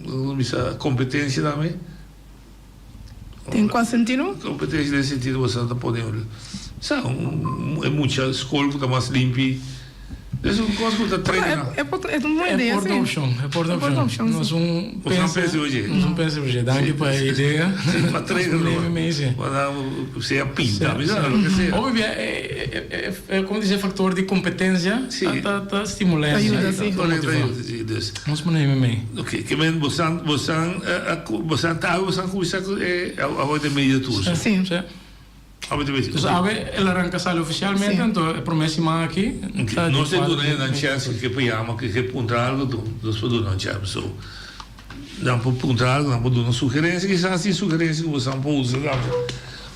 como bisa, competencia tambe? Den cua sentido? Competencia den sentido bosan ta pone, sa, un, e mucha scol cu ta mas limpi. Es un cos cu ta traina. E por, e un buena idea, si. E por ta opcion, e por ta opcion. Nos un pensa, nos un pensa oye. Danki pa e idea. Si, pa traina. Sea pinta, mi sa, lo que sea. Hopi bia e, e, como dice, factor di competencia ta, ta stimula Ta yuda, si. Ta yuda, si. Dus. Nos pone mi mee. Ok, ke men bosan, bosan, bosan ta awe bosan kuminsa ku e awe den medio tur. Si. Si. Awe den medio. Dus awe el a ranka sali ofisialmente, anto e prome siman aki ta di Nos te kuater duna e nan chèns ku ke por yama, ku ke puntra algu, nos por duna un chèns. So, nan por puntra algu, nan por duna un sugerensia, kisas tin sugerensia ku bosan por usa tambe.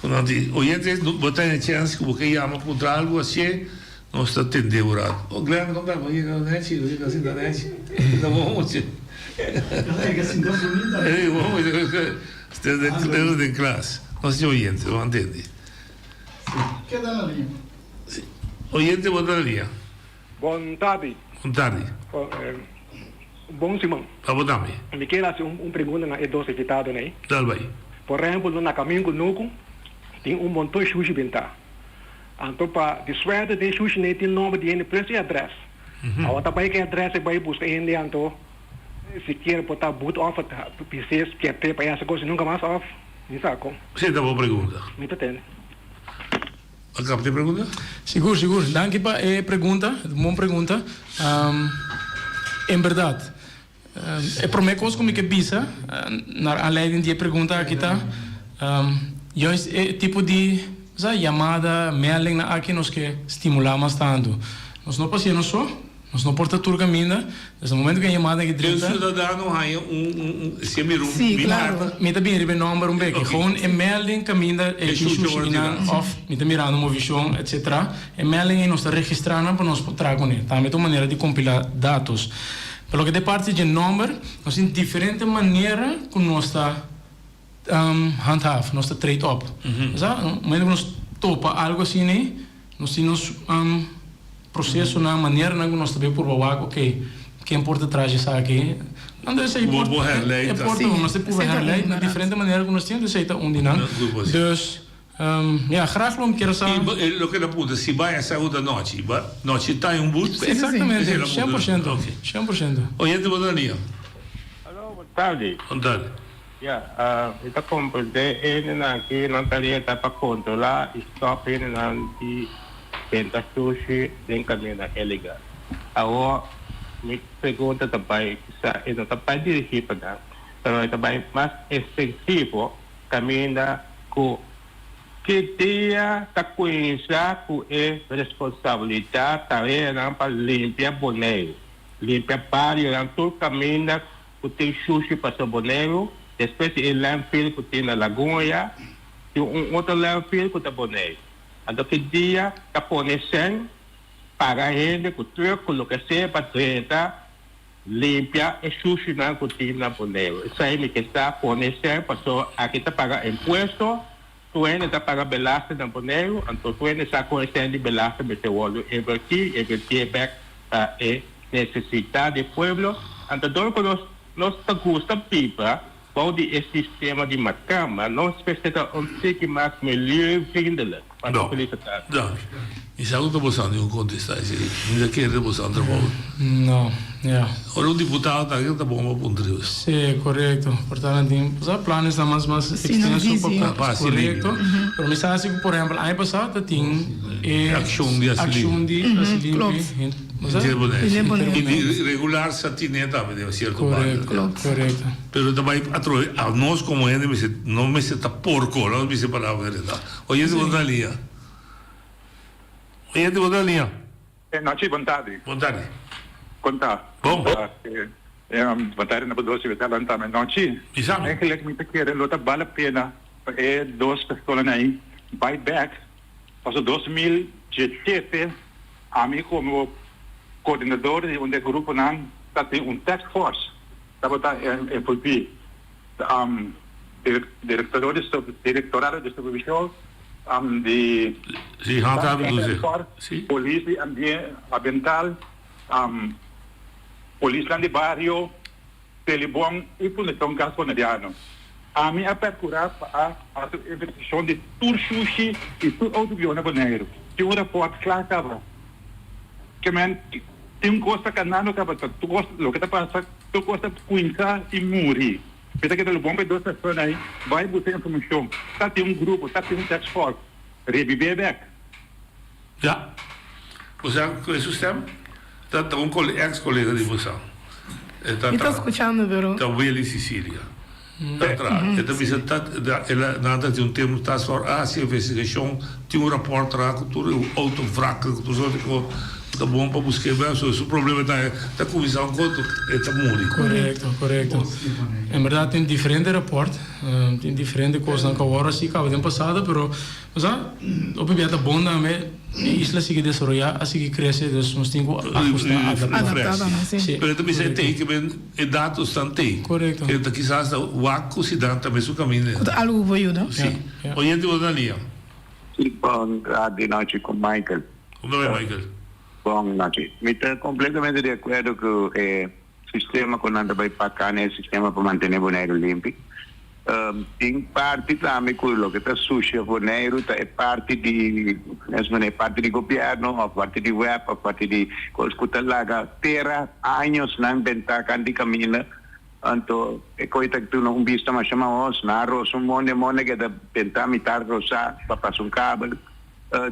Ku nan di, oyente, bo ta e chèns ku bo ke yama puntra algu, hasié. Nos ta tende un rato. Oh Glenn, kon ta? Bo yega nechi, bo yega sinta nechi. Ta bon mucha. Yega sinta bunita. Ey, bon mucha. Stende den klas. Nos tin oyente, bo a ntende. Keda na liña. Oyente bo ta na liña. Bon tardi. Bon tardi. Bon siman. Pa bo tambe. Mi kier hasi un pregunta na e dos invitadonan ei. Dal bai. Por ehempel, na Kamin Kunuku tin un monton shushi bintá. Anto pa di suerte den shushi nei tin nomber di hende plus e adres. Awor ta bai ku e adres e bai buska hende anto si kier por ta but of bis'é spièrt'é pa e hasi kos nunka mas of mi sa kon. Esei ta bo pregunta. Mi ta tende. A kapta e pregunta? Sigur, sigur. Danki pa e pregunta. Un bon pregunta. En berdad, e prome kos ku mi ke bisa na aanleiding di e pregunta aki ta, juist e tipo di yamada, meldingnan aki nos ke stimulá mas tantu. Nos no por hasié nos so. Nos no por ta tur caminda. Desde e momento cu e yamada aki drenta. E ciudadano haña un, un, si e mira un, Sí, mi claro. carta. Mi ta bin riba e nomber un beke. Ok. Gewoon e melding caminda e E tin shushi shushi word nan tirá. of mi ta mirando movishon etcetera. E melding ei nos ta registra nan pa nos por traha cune. Tambe ta un manera di compila datos. Pa loke ta e parti dje nomber, nos tin diferente manera cu nos ta handhaaf, nos ta trade op. Sa, momento cu nos topa algo asina ei, nos tin nos procesonan, maneranan cu nos ta bay purba wak, ok, ken por ta tras esaki? Anto esey por, Bo herleid e por ta, nos ta purba herleid na diferente manera cu nos tin, anto esey ta un di nan. Dus, ja, graag lo mi kier sa. Y loke el a puntra, si bay a sa cu ta nochi, ba nochi ta un but? Exactamente, cien por ciento, cien por ciento. Oyente, bo ta na lia. Aló, bon tardi. Bon tardi. Ya, mi ta comprende hendenan ki nan tarea ta pa controla y stop hendenan di benta sushi den caminda ilegal. Awor mi pregunta ta bay, kisa e no ta bay dirigi pa nan, pero e ta bay mas extensivo caminda cu ki dia ta cuinsa cu e responsabilidad tareanan pa limpia Boneiru, limpia barionan tur caminda ku tin shushi pa Boneiru, despues di e landfill ku tin na Lagun aya, tin un otro landfill ku ta Boneiru. Anto ki dia ta pone sèn paga hende ku truck ku loke sea pa drenta limpia e shushinan ku tin na Boneiru. Esei mi ke sa, pone sèn pasobra aki ta paga impuesto, tur hende ta paga belasting na Boneiru, anto tur hende sa kon e sèn di belasting mester wòrdu invertí, invertié bèk pa e nesesidat di pueblo, anto dor ku nos nos ta gusta biba bou di e sistema di makamba, nos mester ta un tiki mas milieuvriendelijk. Pa No. felisitá. Dank. Mi sa ku ta boso tin ku kontestá esei. Mi ta kere boso trabou. No, ya. Ora un diputado ta aki ta bon pa puntra Dios. Sí, korekto. Por ta nan tin sa planes nan mas mas Sí, nan ekstenso visie. pa Pa hasi limpio. korekto. Pero mi sa si ku por ehèmpel aña pasá ta tin e Akshon di hasi limpio. akshon di hasi limpio. Klopt. Henter Bonaire. Henter I di regular sa tine tambe den cierto Correcto, barrio. Klopt. correcto. Pero ta bai atrobe a nos como hende mester no mester ta porco, no mester palabra verdad. Oyente bo ta na liña. Oyente bo ta na liña. Nochi, bon tardi. Bon tardi. Kon ta? Bon. Bon tardi na bo dos invitadonan tambe. Nochi. Bisa mi. Eigenlijk mi ta kere lo ta bal la pena pa e dos personanan ei bai bek pasobra 2017 Ami komo koordinador di un di e gruponan ta tin un task force tabata envolví direktorado di supervishon di polis di ambiental, polisnan di bario, Telebon i Fundashon Gas Boneriano. Ami a perkurá pa a hasi un investigashon di tur shushi i tur outo bieu na Boneiru. Tin un rapòrt kla kaba. Ke men tin un kos ta kanando kaba ta tur kos loke ta pasa tur kos ta kuminsá i muri. Mi ta keda lo bon pa e dos persona ei bai buska informashon. Ta tin un grupo, ta tin un task force. Rebibé bèk. Ya. Bo sa cu e su stem? Ta ta un cole ex colega di bo sa. E ta Mi ta ta scuchando pero. Ta Willy Cicilia. Ta tra. E ta bisa ta da el a nan ta tin un tempo ta sor a haci investigacion tin un rapport tra cu tur e auto wrakken cu tur soort di cos. Ta bon pa busk'é bèk, so su problema ta ta kuminsá un koto e ta muri. Korekto, korekto. En bèrdat tin diferente rapòrt, tin diferente kosnan ku awor a sigui kaba den pasado, pero bo sa, hopi bia ta bon tambe e isla sigui desaroyá, a sigui krese, dus nos tin ku ahustá, adaptá. Sí. Pero e ta bisa e tei ke men e datosnan tei. Korekto. Ke ta kisas ta wak ku si dan tambe su kaminda. Ku ta algu ku por yuda. Sí. Oyente bo ta na liña. Sí, bon di nochi ku Michael. Kon ta bai Michael? Bon nochi. Mi ta completamente di acuerdo cu e sistema cu nan ta bai paca na e sistema pa mantene Boneiru limpi. Tin parti tambe cu loke ta sucia Boneiru ta e parti di, mes manera, e parti di gobierno of parti di web of parti di cos cu ta laga tera añosnan benta canti caminda. Anto e coy ta duna un bista masha mahos. Nan a rosa un monde, monde keda benta mitar rosa pa pasa un kabel.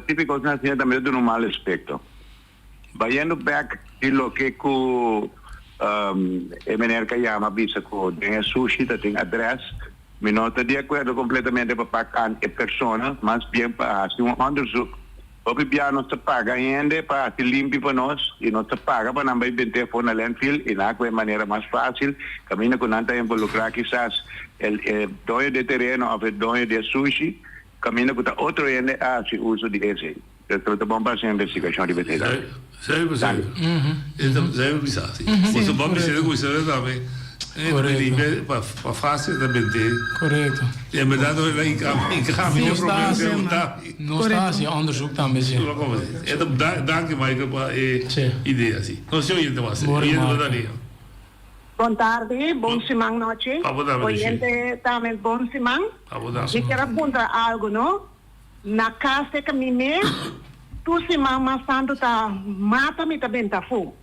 Tipi kosnan asina tambe ta duna un mal aspekto. Bayendo bek di loke ku e meneer ka yama bisa ku den e sushi ta tin adres, mi no ta di akuerdo kompletamente pa pak an e persona, mas bien pa hasi un onderzoek. Hopi bia nos ta paga hende pa hasi limpi pa nos i nos ta paga pa nan bai bent'é afó na landfill i nan a ku e manera mas fásil kaminda ku nan ta involukrá kisas e doño di e tereno òf e doño di e sushi. Caminda cu ta otro hende a haci uso di esey. Pero ta bon pa haci investigacion riba esey tambe. Zeker, zeker. Zeker bisa si. Boso bon bisa cu bisa tambe. Correcto. Pa pa facil ta bende. Correcto. Y en verdad no in cambio in cambio no problema si. Nos ta haci onderzoek tambe si. Danki Michael pa e idea si. Nos tin oyente mas. Oyente bo ta nia. Bon tardi, bon siman nochi. Oyente tambe bon siman. Mi kier a puntra algo no. Na cas e mi mes tur siman mas tanto ta mata mi ta benta afo.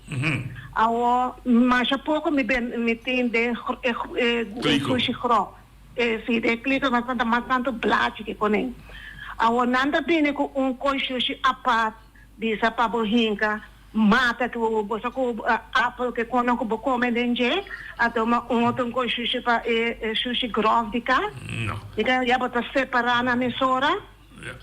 Awo masha poco mi mi tin den e sushi grop. Si den kliko mas tanto mas tanto blachi ke ponen. Awo nan ta bini cu un coy sushi apart bisa pa bo hinca. Mata ku bo sa ku apel ke kono ku bo kome den dje a tuma un otro un kos shushi pa e shushi grof di kas. No. Di ka ya bo ta separa nan mesora. Ya.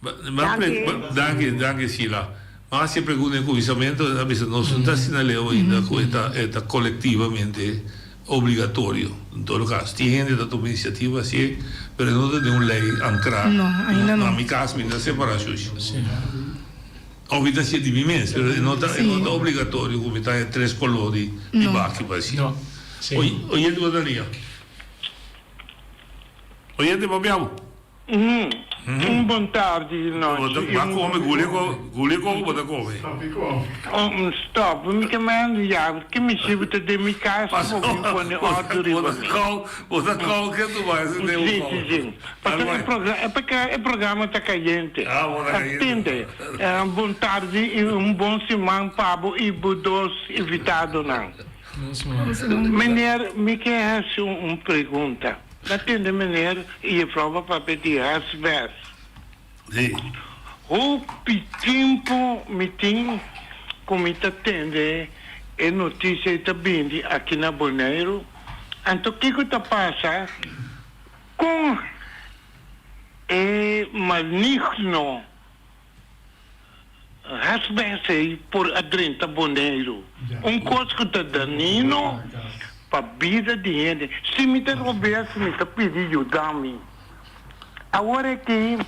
Danki. Danki, danki Sheila. Ma hasi e pregunta den kuminsamentu a bisa nos no ta asina leu ainda ku e ta e ta kolektivamente obligatorio. En todo kaso tin hende ta tuma inisiativa hasié pero e no ta den un lei ankrá. No, ainda no. Na mi kas mi ta separa shushi. Of mi ta hacié di mi mes, pero e no ta e no ta obligatorio cu mi ta haña tres color di di baki pa hacié. Oyente bo ta lia. Oyente papia bo. Un bon tardi nochi. Bo a come guli ko guli ko bo ta come. Un stop mi ke manda ya ke mi sibi ta den mi cas bo bin pone ordo riba mi. Bo ta kou ke tu bai si den un kou. Si si si. Pasobra e programa e peke e programa ta cayente. Ah bo ta cayente. Atende. Bon tardi y un bon siman pa bo y bo dos invitadonan. Meneer mi ke haci un pregunta. Atende meneer y juffrouw bo papia di huiswerk. Si. Hopi tempo mi tin ku mi ta tende e notisia ei ta bini aki na Boneiru. Anto kiko ta pasa kon e maligno hasbes ei por a drenta Boneiru? Un kos ku ta danino pa bida di hende. Si mi ta robes mi ta pidi yuda mi. Awor aki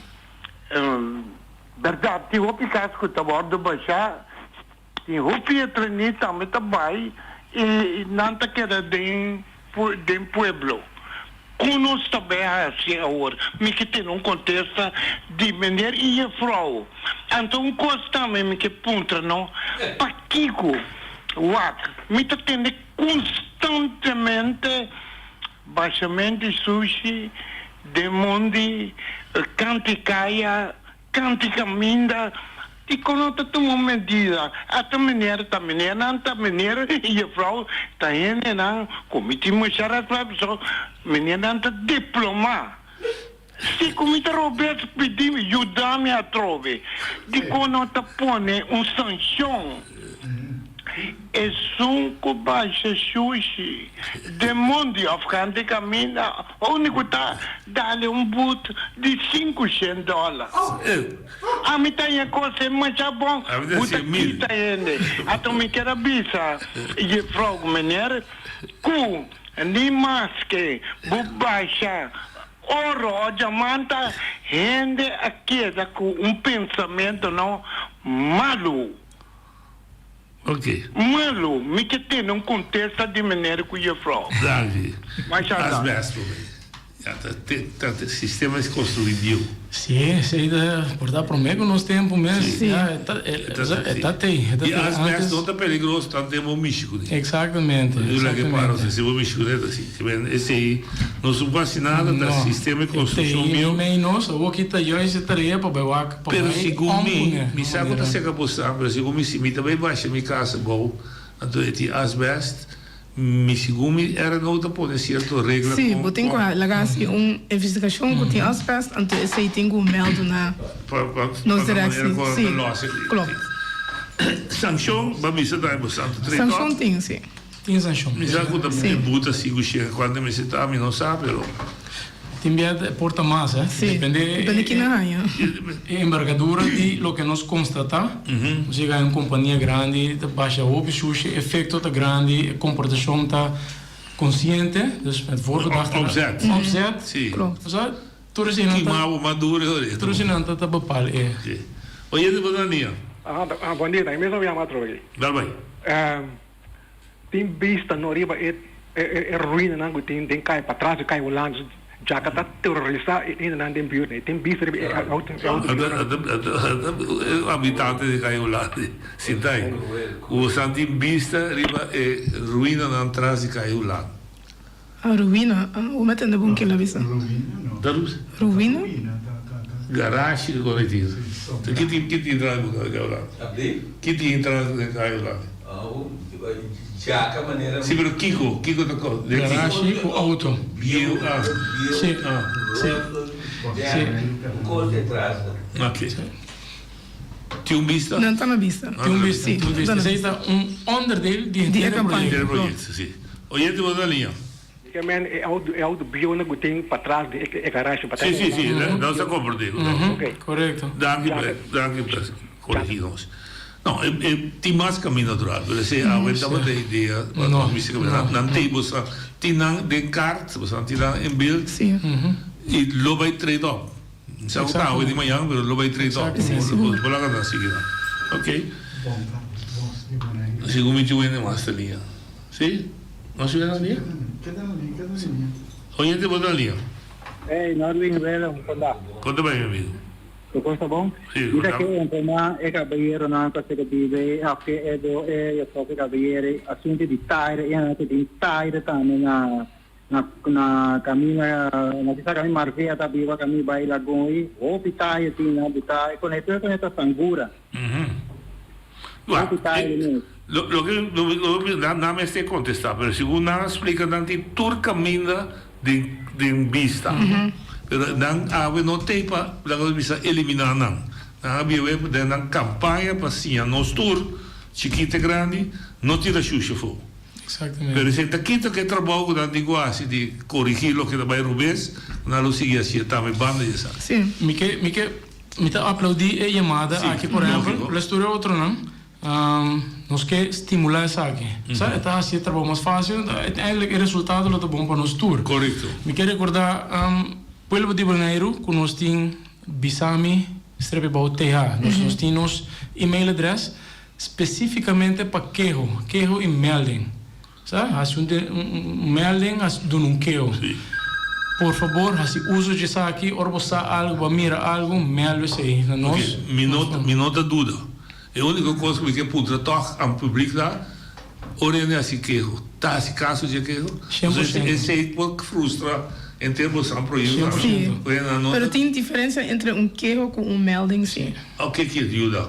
berdad tin hopi kas ku ta wòrdu bashá, tin hopi etrení tambe ta bai i nan ta keda den den pueblo. Kon nos ta bai hasi awor? Mi ke tene un kontesta di meneer i jefrou. Anto un kos tambe mi ke puntra no, pakiko wak mi ta tende konstantemente Bashamento di sushi den mondi, kanti kaya, kanti kaminda, dikon no ta tuma un medida? Ata meneer ta meneernan ta meneer i jefrou ta hendenan ku mi tin masha respet pasobra meneernan ta diplomá. Si ku mi ta robes pidi mi yuda mi atrobe. Dikon no ta pone un sanshon? Esun ku basha shushi den mondi òf kante kaminda, úniko ta dale un but di sinkushen dòler. Ami ta haña kos e masha bon, bo ta kita hende. Anto mi kier a bisa jefrou ku meneer ku ni maske bo basha oro o diamanta, hende a keda ku un pensamentonan malu. Ok. Malu, mi ke tene un kontesta di meneer ku jefrou. Danki. Masha danki. Asbest por mi. Ya ta te ta te sistema es construi bieu. Si, esei ta por ta prome ku nos tempu mes. Si. Ya e ta e e ta tei, e ta I tei. asbest Antes. no ta peligroso tantu den bo mishi kuné. Exactamente, Yo la ke paro exactamente. si bo mishi kuné ta si. Ke men esei no su hasi nada ta No. sistema e E tei construccion bieu. mei nos awor ki ta juist e tarea pa bai wak pa Pero bai segun om mi, kuné. mi sa ku ta seka bo sa, pero segun mi si mi ta bai basha mi kas abou anto e tin asbest. Mi segun mi RNO ta pone cierto regla Sí, con bo tin cu con. laga haci un investigacion cu tin asbest, anto esey tin cu meldo na Pa pa nos pa na manera directie. cu Sí, ta los e. klopt. Sancion, bo a bisa tambe bo santo trei Sancion top. tin, sí. Tin sancion. Mi sa cu ta Sí. e buta sigu shega cuanto mester ta, mi no sa, pero. Tin bia e por ta mas, eh. Sí, Depende depende kina haña. E envergadura di loke nos constata. Nos yega un compania grandi ta basha hopi sushi, efecto ta grandi, e comportacion ta consciente, dus met voorbedachte Opzet. Opzet. Sí. Klopt. Osea, tur eseinan ta. Kima bo maduro e ora. Tur eseinan ta ta bepaal e. Sí. Oyente bo na nia. Ah, bon dia, ta mi mes a yama atrobe. Dal bai. Tin bista no riba e e ruinanan ku tin den kai patras di kai Hulanda. Djaka ta terorisa e hendenan den buurt. E tin bista riba e auto e auto bieunan. E habitante di kai Hulanda sinta ei. Ku bosan tin bista riba e ruinanan tras di kai Hulanda. Ah ruina, ah bo mete ende bon kila bisa. Ruina? Garashi ku kos tin. Ki tin ki tin tras di kai Hulanda? Ki tin tras di kai Hulanda? Si pero kiko kiko ta kos Garashi ku auto. Bieu ah. Si si si. Ok. Tin un bista? Nan ta na bista. Tin un bista, tin un bista. Esei ta un onderdeel di Di e henter e kampaña. proyekto. Henter e proyekto, si. Oyente bo ta liña. Ke men e auto e auto bieu na ku tin patras di e garage pa Si, si, si, nos ta komprendé. Ok. Korekto. Danki pa danki pa korigí nos. No, e e tin mas kaminda natural, pero esei awe tabata e idea pa nos mester kaminda. Nan tin bo sa tin nan den kart, bo sa tin nan in beeld i lo bai trade op. Sa ku ta awe di mañan, pero lo bai trade op. Bo laga nan sigui nan. Ok. Segun mi tin wende mas ta liña. Si? Nos yega na lia? Oyente bo ta lia. Hey, Norwin Willem, kon ta? Kon ta bai mi amigo? Tur kos ta bon? Si, Mi ta ke informá e kabayeronan ku a seka biba òf ke e do e yofrou ku e kabayero asuntu di taire i nan ku tin taire tambe na na na kaminda na kisa kaminda Marvea ta biba kaminda bai Lagun ei hopi taire tin nan buta e konektor e konektor sangura. Hopi taire mes. Loke loke nan mester kontestá pero segun nan a splika nan tin tur kaminda den den bista pero nan awe no tei pa laga nos bisa eliminá nan nan a bia web den nan kampaña pa siña nos tur chikito e grandi no tira shusha afó pero esei ta kita ku e trabou ku nan tin ku hasi di korigí loke ta bai robes nan lo sigui hasié tambe banda di esaki. Mi ke mi ke mi ta aplaudí e yamada aki por ehèmpel les tur e otronan. Nos ke stimulá esaki. Sa, e ta hasi e trabou mas fásil, uiteindelijk e resultado lo ta bon pa nos tur. Korekto. Mi ke rekordá pueblo di Boneiru ku nos tin Bisami strepe bou TH. Nos nos tin nos email adres spesífikamente pa keho, keho i melding. Sa, hasi un un melding, hasi duna un keho. Por fabor, hasi uso dje esaki, ora bo sa algu, bo a mira algu, mèldu esei na nos. Oke, mi no mi no ta duda. E úniko kos ku mi ke puntra tòg an públik ta, ora hende hasi keho, ta hasi kaso dje keho? 100%. Esei por frustra henter bo san proyekto tambe. Sí, Ku hende nan no ta. pero tin diferensia entre un keho ku un melding sí. Oke, ke yuda?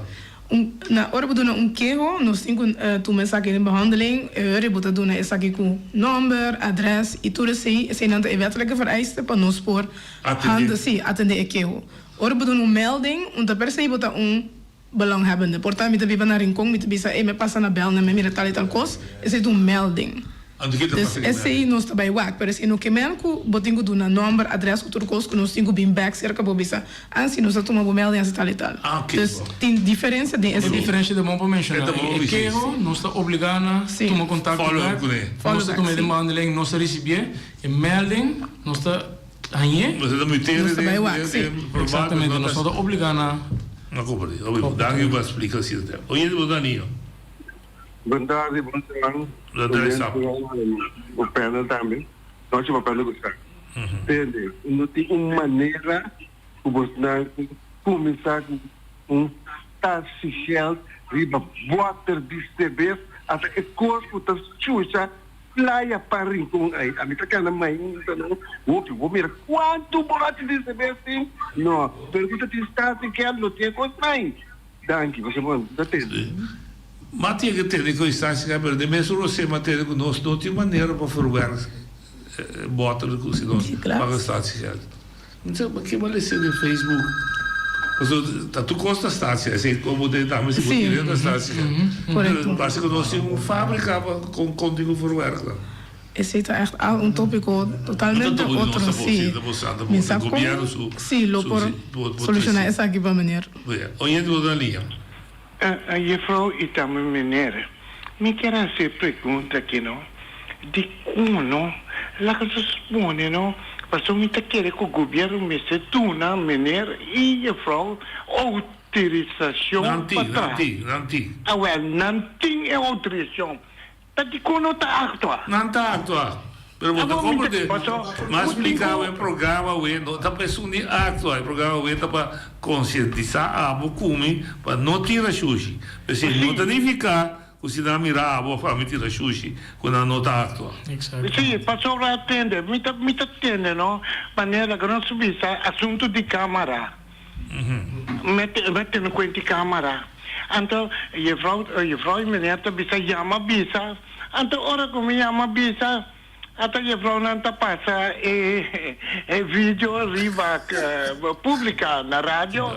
Un, na ora bo duna un keho, nos tin ku tuma esaki den behandeling. E ora bo ta duna esaki ku nòmber, adrès i tur esei. Eseinan ta e wettelike vereiste pa nos por Atendé. handa, sí, atendé e keho. Ora bo duna un melding, un ta per se bo ta un. Belanghebbende. Por ta mi ta biba na Rincon, mi ta bisa, ey, mi a pasa na Belnem, mi a mira tal y tal cos, esey ta un melding. Anto ke ta Dus pasa ku e esey melding? nos ta bay wak, pero esey no ke men ku bo tin ku duna nomber, adres ku tur cos ku nos tin ku bin bek serka bo bisa, ah si nos a tuma bo melding asi tal y tal. Ah, oké. Dus tin diferencia den E esey. diferencia ta bon pa menciona. E ta bon E bisa. keho nos ta obliga na tuma contacto Follow up bek, kuné. Follow nos ta back, tuma e si. den behandeling, nos ta ricibié e melding, nos ta Hañ'é. Nos ta mut'é Nos ta bai wak, sí. Exactamente, nos no ta obligá na. Na komprendé. Oké, danki pa splika asina te. Oyente bo Danilo. Bon tardi, bon siman. Bon tardi, Sap. Bo panel tambe. Nochi bo panel gusta. Tende, no tin un manera ku bosnan kuminsá ku un statiegeld riba bòter di sebes ata e kos ku ta chucha Playa pa Rincon ay ami ta cana mainta no hopi bo mira cuanto bochi di cebes tin no pero cu ta tin statie geld no tin e cos mai danki pasobra bo ta tende. Ma tin ke tende cu e statie geld pero den mesun rosé ma tende cu nos no tin manera pa verwerk boter cu si nos paga statie geld. Mi ta ke bo lese den Facebook pasobra ta tur kos ta stasia esei komo den tambe si bo tira ta stasia pero parse ku nos tin un fabrika pa kon kon tin ku verwerk nan. Esei ta echt al un topiko totalmente otro si mi sa kon si lo por soluciona esaki pa meneer. Oyente bo ta na liña. Juffrouw y tambe meneer, mi kier haci e pregunta aki no, dicon no laga nos pone no, pasobra mi ta kere cu gobierno mester duna meneer y juffrouw autorisacion Nan pa tin, traha. nan tin, nan tin. Awel, nan tin e autorisacion, Ta dikon no ta aktua? Nan ta aktua, pero bo ta komprende. M'a splika bo e programa awe no ta pa esun di aktua, e programa awe ta pa konsientisá abo ku mi pa no tira shushi. P'esei no ta nifiká ku si nan mira abo òf ami tira shushi ku nan no ta aktua. Sí, pasobra atende, mi ta mi ta tende no, manera ku nos bisa asuntu di kamara. Mete mete no kuenti kamara. Anto juffrouw juffrouw y meneer ta bisa yama bisa. Anto ora ku mi yama bisa ata juffrouwnan ta pasa e e video riba publica na radio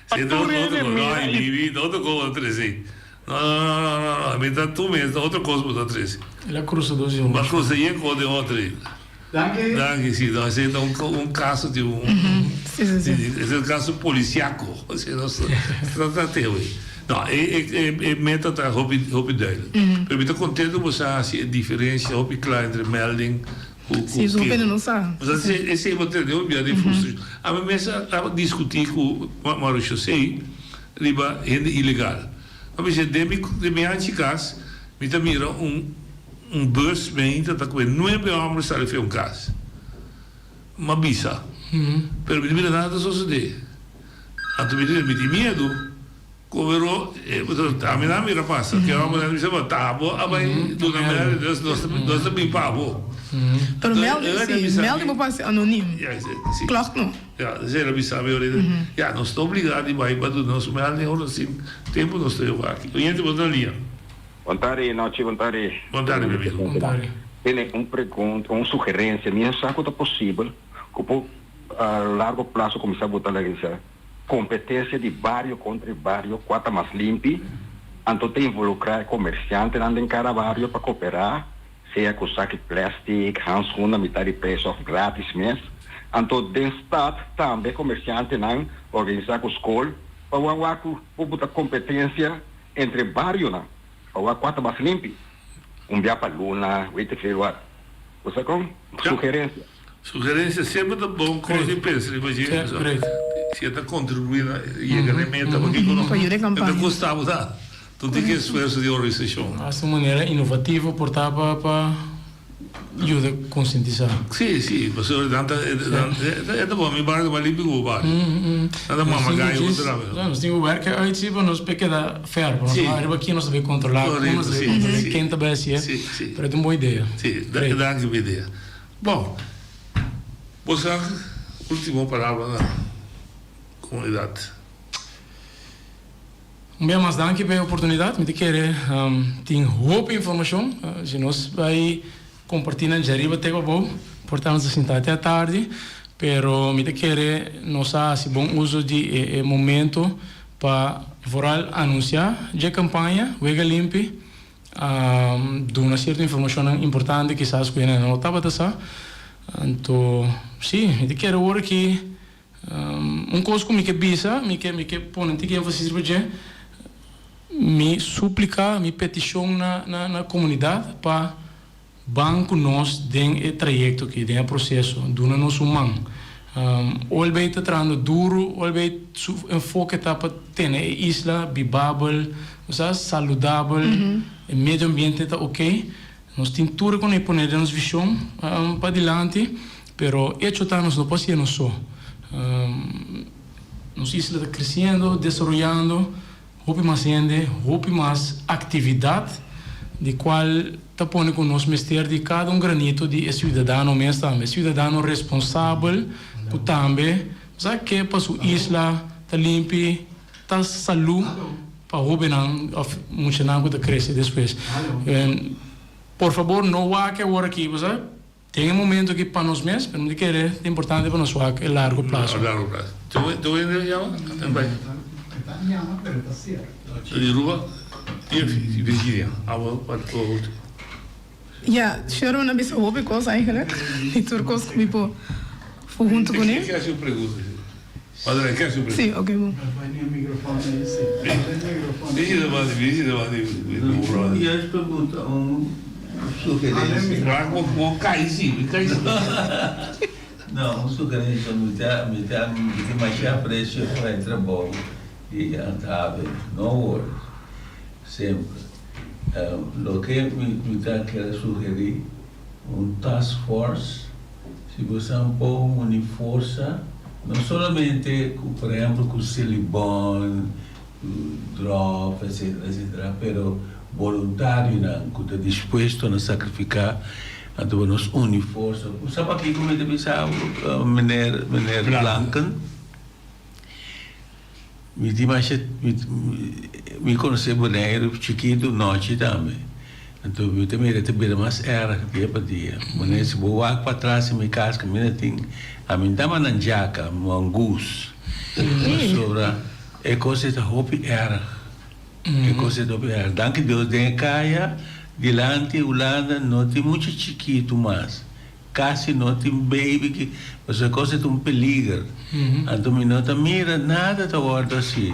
pa Sí, tur no, hende no, mira no, y mi, mi, otro kos bo ta trese. No, no, no, no, no, no, mi ta tu mes, otro kos bo ta trese. El a cruza dos di Bo a cruza yen kos den otro. Danki. Danki, si, no, esei ta un, un caso di un, Sí, sí, sí. esei ta un caso policiaco, esei no ta trate hoy. No, e, e, e, e meta ta hopi, hopi duidelijk. Pero mi ta contento bo sa haci e diferencia hopi cla entre melding cu, cu Sí, so keho. hopi no sa. Bo sa esei, esei bo tende hopi bia den frustracion. Ami mes a, a discuti cu Mauricio Sey riba hende ilegal. A bisa den mi, den mi hanchi cas mi ta mira un. Un bus meinta ta kue nuebe homber sali fe un kas. M'a bisa. Pero mi ta mira nada ta sosode. Anto mi ta mi tin miedu. Kobero ami nan a mira pasa. Ke hombernan ta bisa bo ta abo a bai duna mel nos nos ta bin pa abo. Pero mel si mel di bo pasa anonim. Klopt no. Ya esei el a bisa mi ahorita. Ya nos ta obliga di bai pa duna nos mel den ora sin tempu nos ta yoga aki. Oyente bo ta na lia. Bon tardi, nochi, bon tardi. Bon tardi, mi amigo. Bon tardi. Tene un pregunta, un sugerencia. Mi a sa cu ta posibel cu por a largo plazo cuminsa bota la competencia di bario contra e bario cua ta mas limpi, anto ta involucra e comerciantenan den cada bario pa coopera, sea cu saki plastic, handschoen na mitad di prijs of gratis mes. Anto den stad tambe comerciantenan organisa cu scol pa wak wak cu por bota competencia Entre barionan pa wak kua ta mas limpi. Un bia pa luna, weet ik veel wat. Bo sa kon? Sugerencia. Sugerencia semper ta bon kos di pensa riba dje. Si e ta kontribuí na yega na e meta, pakiko no? Pa yuda e E ta kampaña. kosta bo ta tur tin ki esfuerso di organisashon. Hasta un manera inovativo por ta pa pa Yuda konsientisá. Sí, sí, pasobra nan ta, e ta bon, mi bario ta mas limpi ku bo bario. Nan ta mama gayo otra vez. Nos tin ku werk uit sí, pa nos por keda fair, pa nos no ariba ken nos ta bay kontrolá, kon nos ta bay kontrolá, ken ta bay hasié, pero e ta un bon idea. Sí, danki pa idea. Bon, bo sa ultimo palabra na komunidat. Un bia mas danki pa e oportunidat. Mi ta kere tin hopi informashon. Si nos bai kompartí nan djariba te pabou, por ta nos ta sinta te atardi. Pero mi ta kere nos a hasi bon uso di e momento. pa vooral anunsiá dje kampaña Wega Limpi, a duna sierto informashonnan importante kisas ku hende no tabata sa. Anto sí, mi ta kere ora ki un kos ku mi ke bisa, mi ke mi ke pone un tiki énfasis riba dje, mi súplika, mi petishon na na na komunidat pa Ban ku nos den e trayekto aki, den e proseso. Duna nos un man. OLB ta trahando duru, OLB su enfoke ta pa tene e isla bibabel, bo sa, saludabel, e medio ambiente ta oke. Nos tin tur e ku nos pone den nos vishon padilanti, pero echo ta nos no por hasié nos so. Nos isla ta kresiendo, desaroyando. Hopi mas hende, hopi mas actividad di cual ta pone cu nos mester di cada un granito di e ciudadano mes tambe. E ciudadano responsabel cu tambe sa ke pa su isla ta limpi, ta salu pa hobennan of muchanan cu ta crece despues. Por fabor no wak awor aki, bo sa. Den e momento aki pa nos mes, pero mi ta kere ta importante pa nos wak e largo plaso. A largo plaso. Tur hende a yama? E ta yama, pero ta sierto. Di Aruba y Virginia. Awa pa tur. Ja, Sherwin a bisa hopi kos eigenlijk. Di tur kos ku mi por for huntu kuné. Ke hasi un pregunta. Padre, ke hasi un pregunta. Si, oké bon. Juist pregunta un sugerencia. Waar bo kai si, mi kai si. No, un sugerencia mi ta mi ta mi tin masha aprecio pa e trabou di Handhaven, no worries, semper. Loke mi mi ta kere sugeri un task force Si bo sa un poco muni forsa, no solamente cu por ehempel cu Silibon, cu Drop, etcetera, etcetera, pero boluntarionan cu ta dispuesto na sacrifica, anto bo nos uni forsa. Bo sa pakico mi ta bisa bo, meneer, meneer Blanken? Mi tin masha, mi conoce Boneiru chikitu nochi tambe, anto mi ta mira ta bira mas erg dia pa dia. Boneiru si bo wak patras den mi cas caminda tin, ami no ta manda djaka, mangoes, pasobra e cos ei ta hopi erg, e cos ei ta hopi erg. Danki Dios den e caya dilanti Hulanda no tin mucha chikitu mas. Casi no tin baby ki pasobra e cos e ta un peliger anto mi no ta mira nada ta wordo haci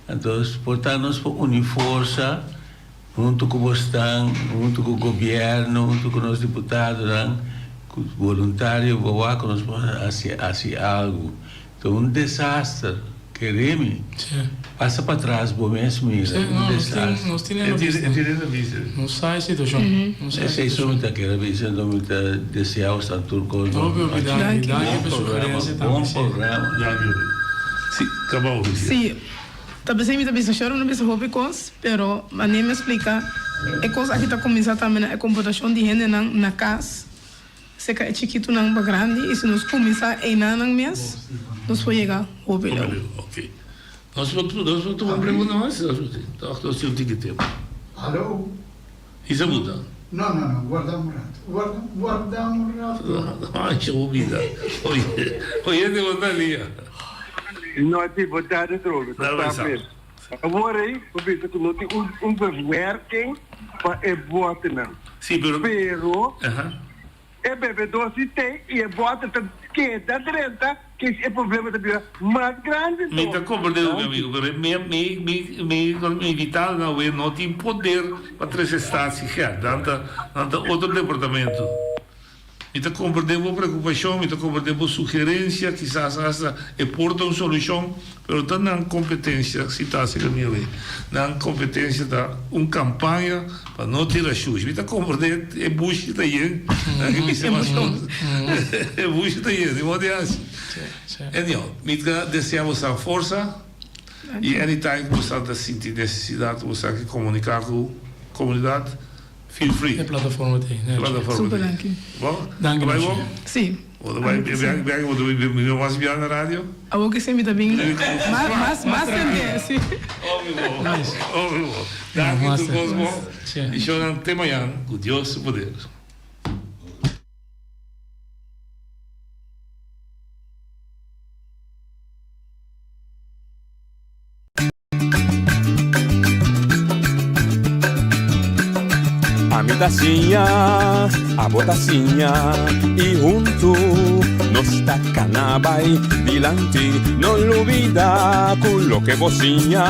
anto por ta nos por uni forsa hunto cu bosnan hunto cu gobierno hunto cu nos diputadonan cu voluntario bo wak cu nos por haci haci algo ta un desaster. Kere mi. Pasa patras bo mes mira. Un desastre. Nos tin e vista. Nos sa e situacion. Esey so mi ta kere bisa enton mi ta desea boso tur cos bon. Hopi hopi danki. Danki pa sugerencia tambe. Bon programa. Danki. Si, caba hopi. Si, ta pesey mi ta bisa shor mi no bisa hopi cos, pero mane mi a splica e cos aki ta cuminsa tambe na e comportacion di hendenan na cas. Seka e chikitunan pa grandi i si nos kuminsá einanan mes, nos por yega hopi leu. Hopi leu, ok. Nos por nos por tuma un pregunta mas? Tòg nos tin un tiki tempu. Alo? Isa buta? No, no, no, warda un ratu. Warda, warda un ratu. Mancha bo bida. Oye, oyente bo ta lia. Nochi, bo tardi atrobe. Ta Dale, sa mes. Awor ei, bo bisa ku no tin un un bewerking pa e botenan. Sí, pero. Pero e bebedó si t'ei i e bote ta keda drenta, ke e problema ta bira mas grandi Mi ta anto. komprendé mi amigo, pero mi mi mi mi invitadonan awe no tin poder pa trese statiegeld. Nan ta nan ta otro departamento. Mi ta komprendé bo preokupashon, mi ta komprendé bo sugerensia, kisas asta e por ta un solushon, pero ta nan kompetensia si ta asina mi awé. Nan kompetensia ta un kampaña pa no tira shushi. Mi ta komprendé e bushi ta yen, nan ke bisa mas kos. E bushi ta yen, ni modo di hasi. Anyhow, mi ta desea bo sa forsa i anytime ku bo sa ta sinti nesesidat, bo sa ke komuniká ku komunidat. Feel free. E plataforma ta ei. Plataforma Super ta ei. danki. Bon? Danki Ta bai Nochi. bon? Sí. Bo ta bai biaha biaha bo ta bai mi mas biaha na radio? Awor ki si mi ta bin mas mas mas tende sí. Hopi bon. Nice. Hopi bon. Ja, Danki tur master. kos bon. Sí. I shownan te mañan ku Dios su poder. Ami ta siña, abo ta siña i huntu nos ta kana bai dilanti. No lubida ku loke bo siña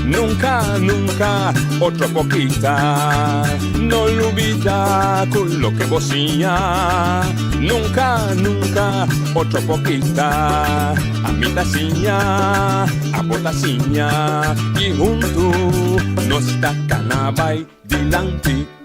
nunka, nunka otro por kita. No lubida ku loke bo siña nunka, nunka otro por kita. Ami ta siña, abo ta siña i huntu nos ta kana bai dilanti.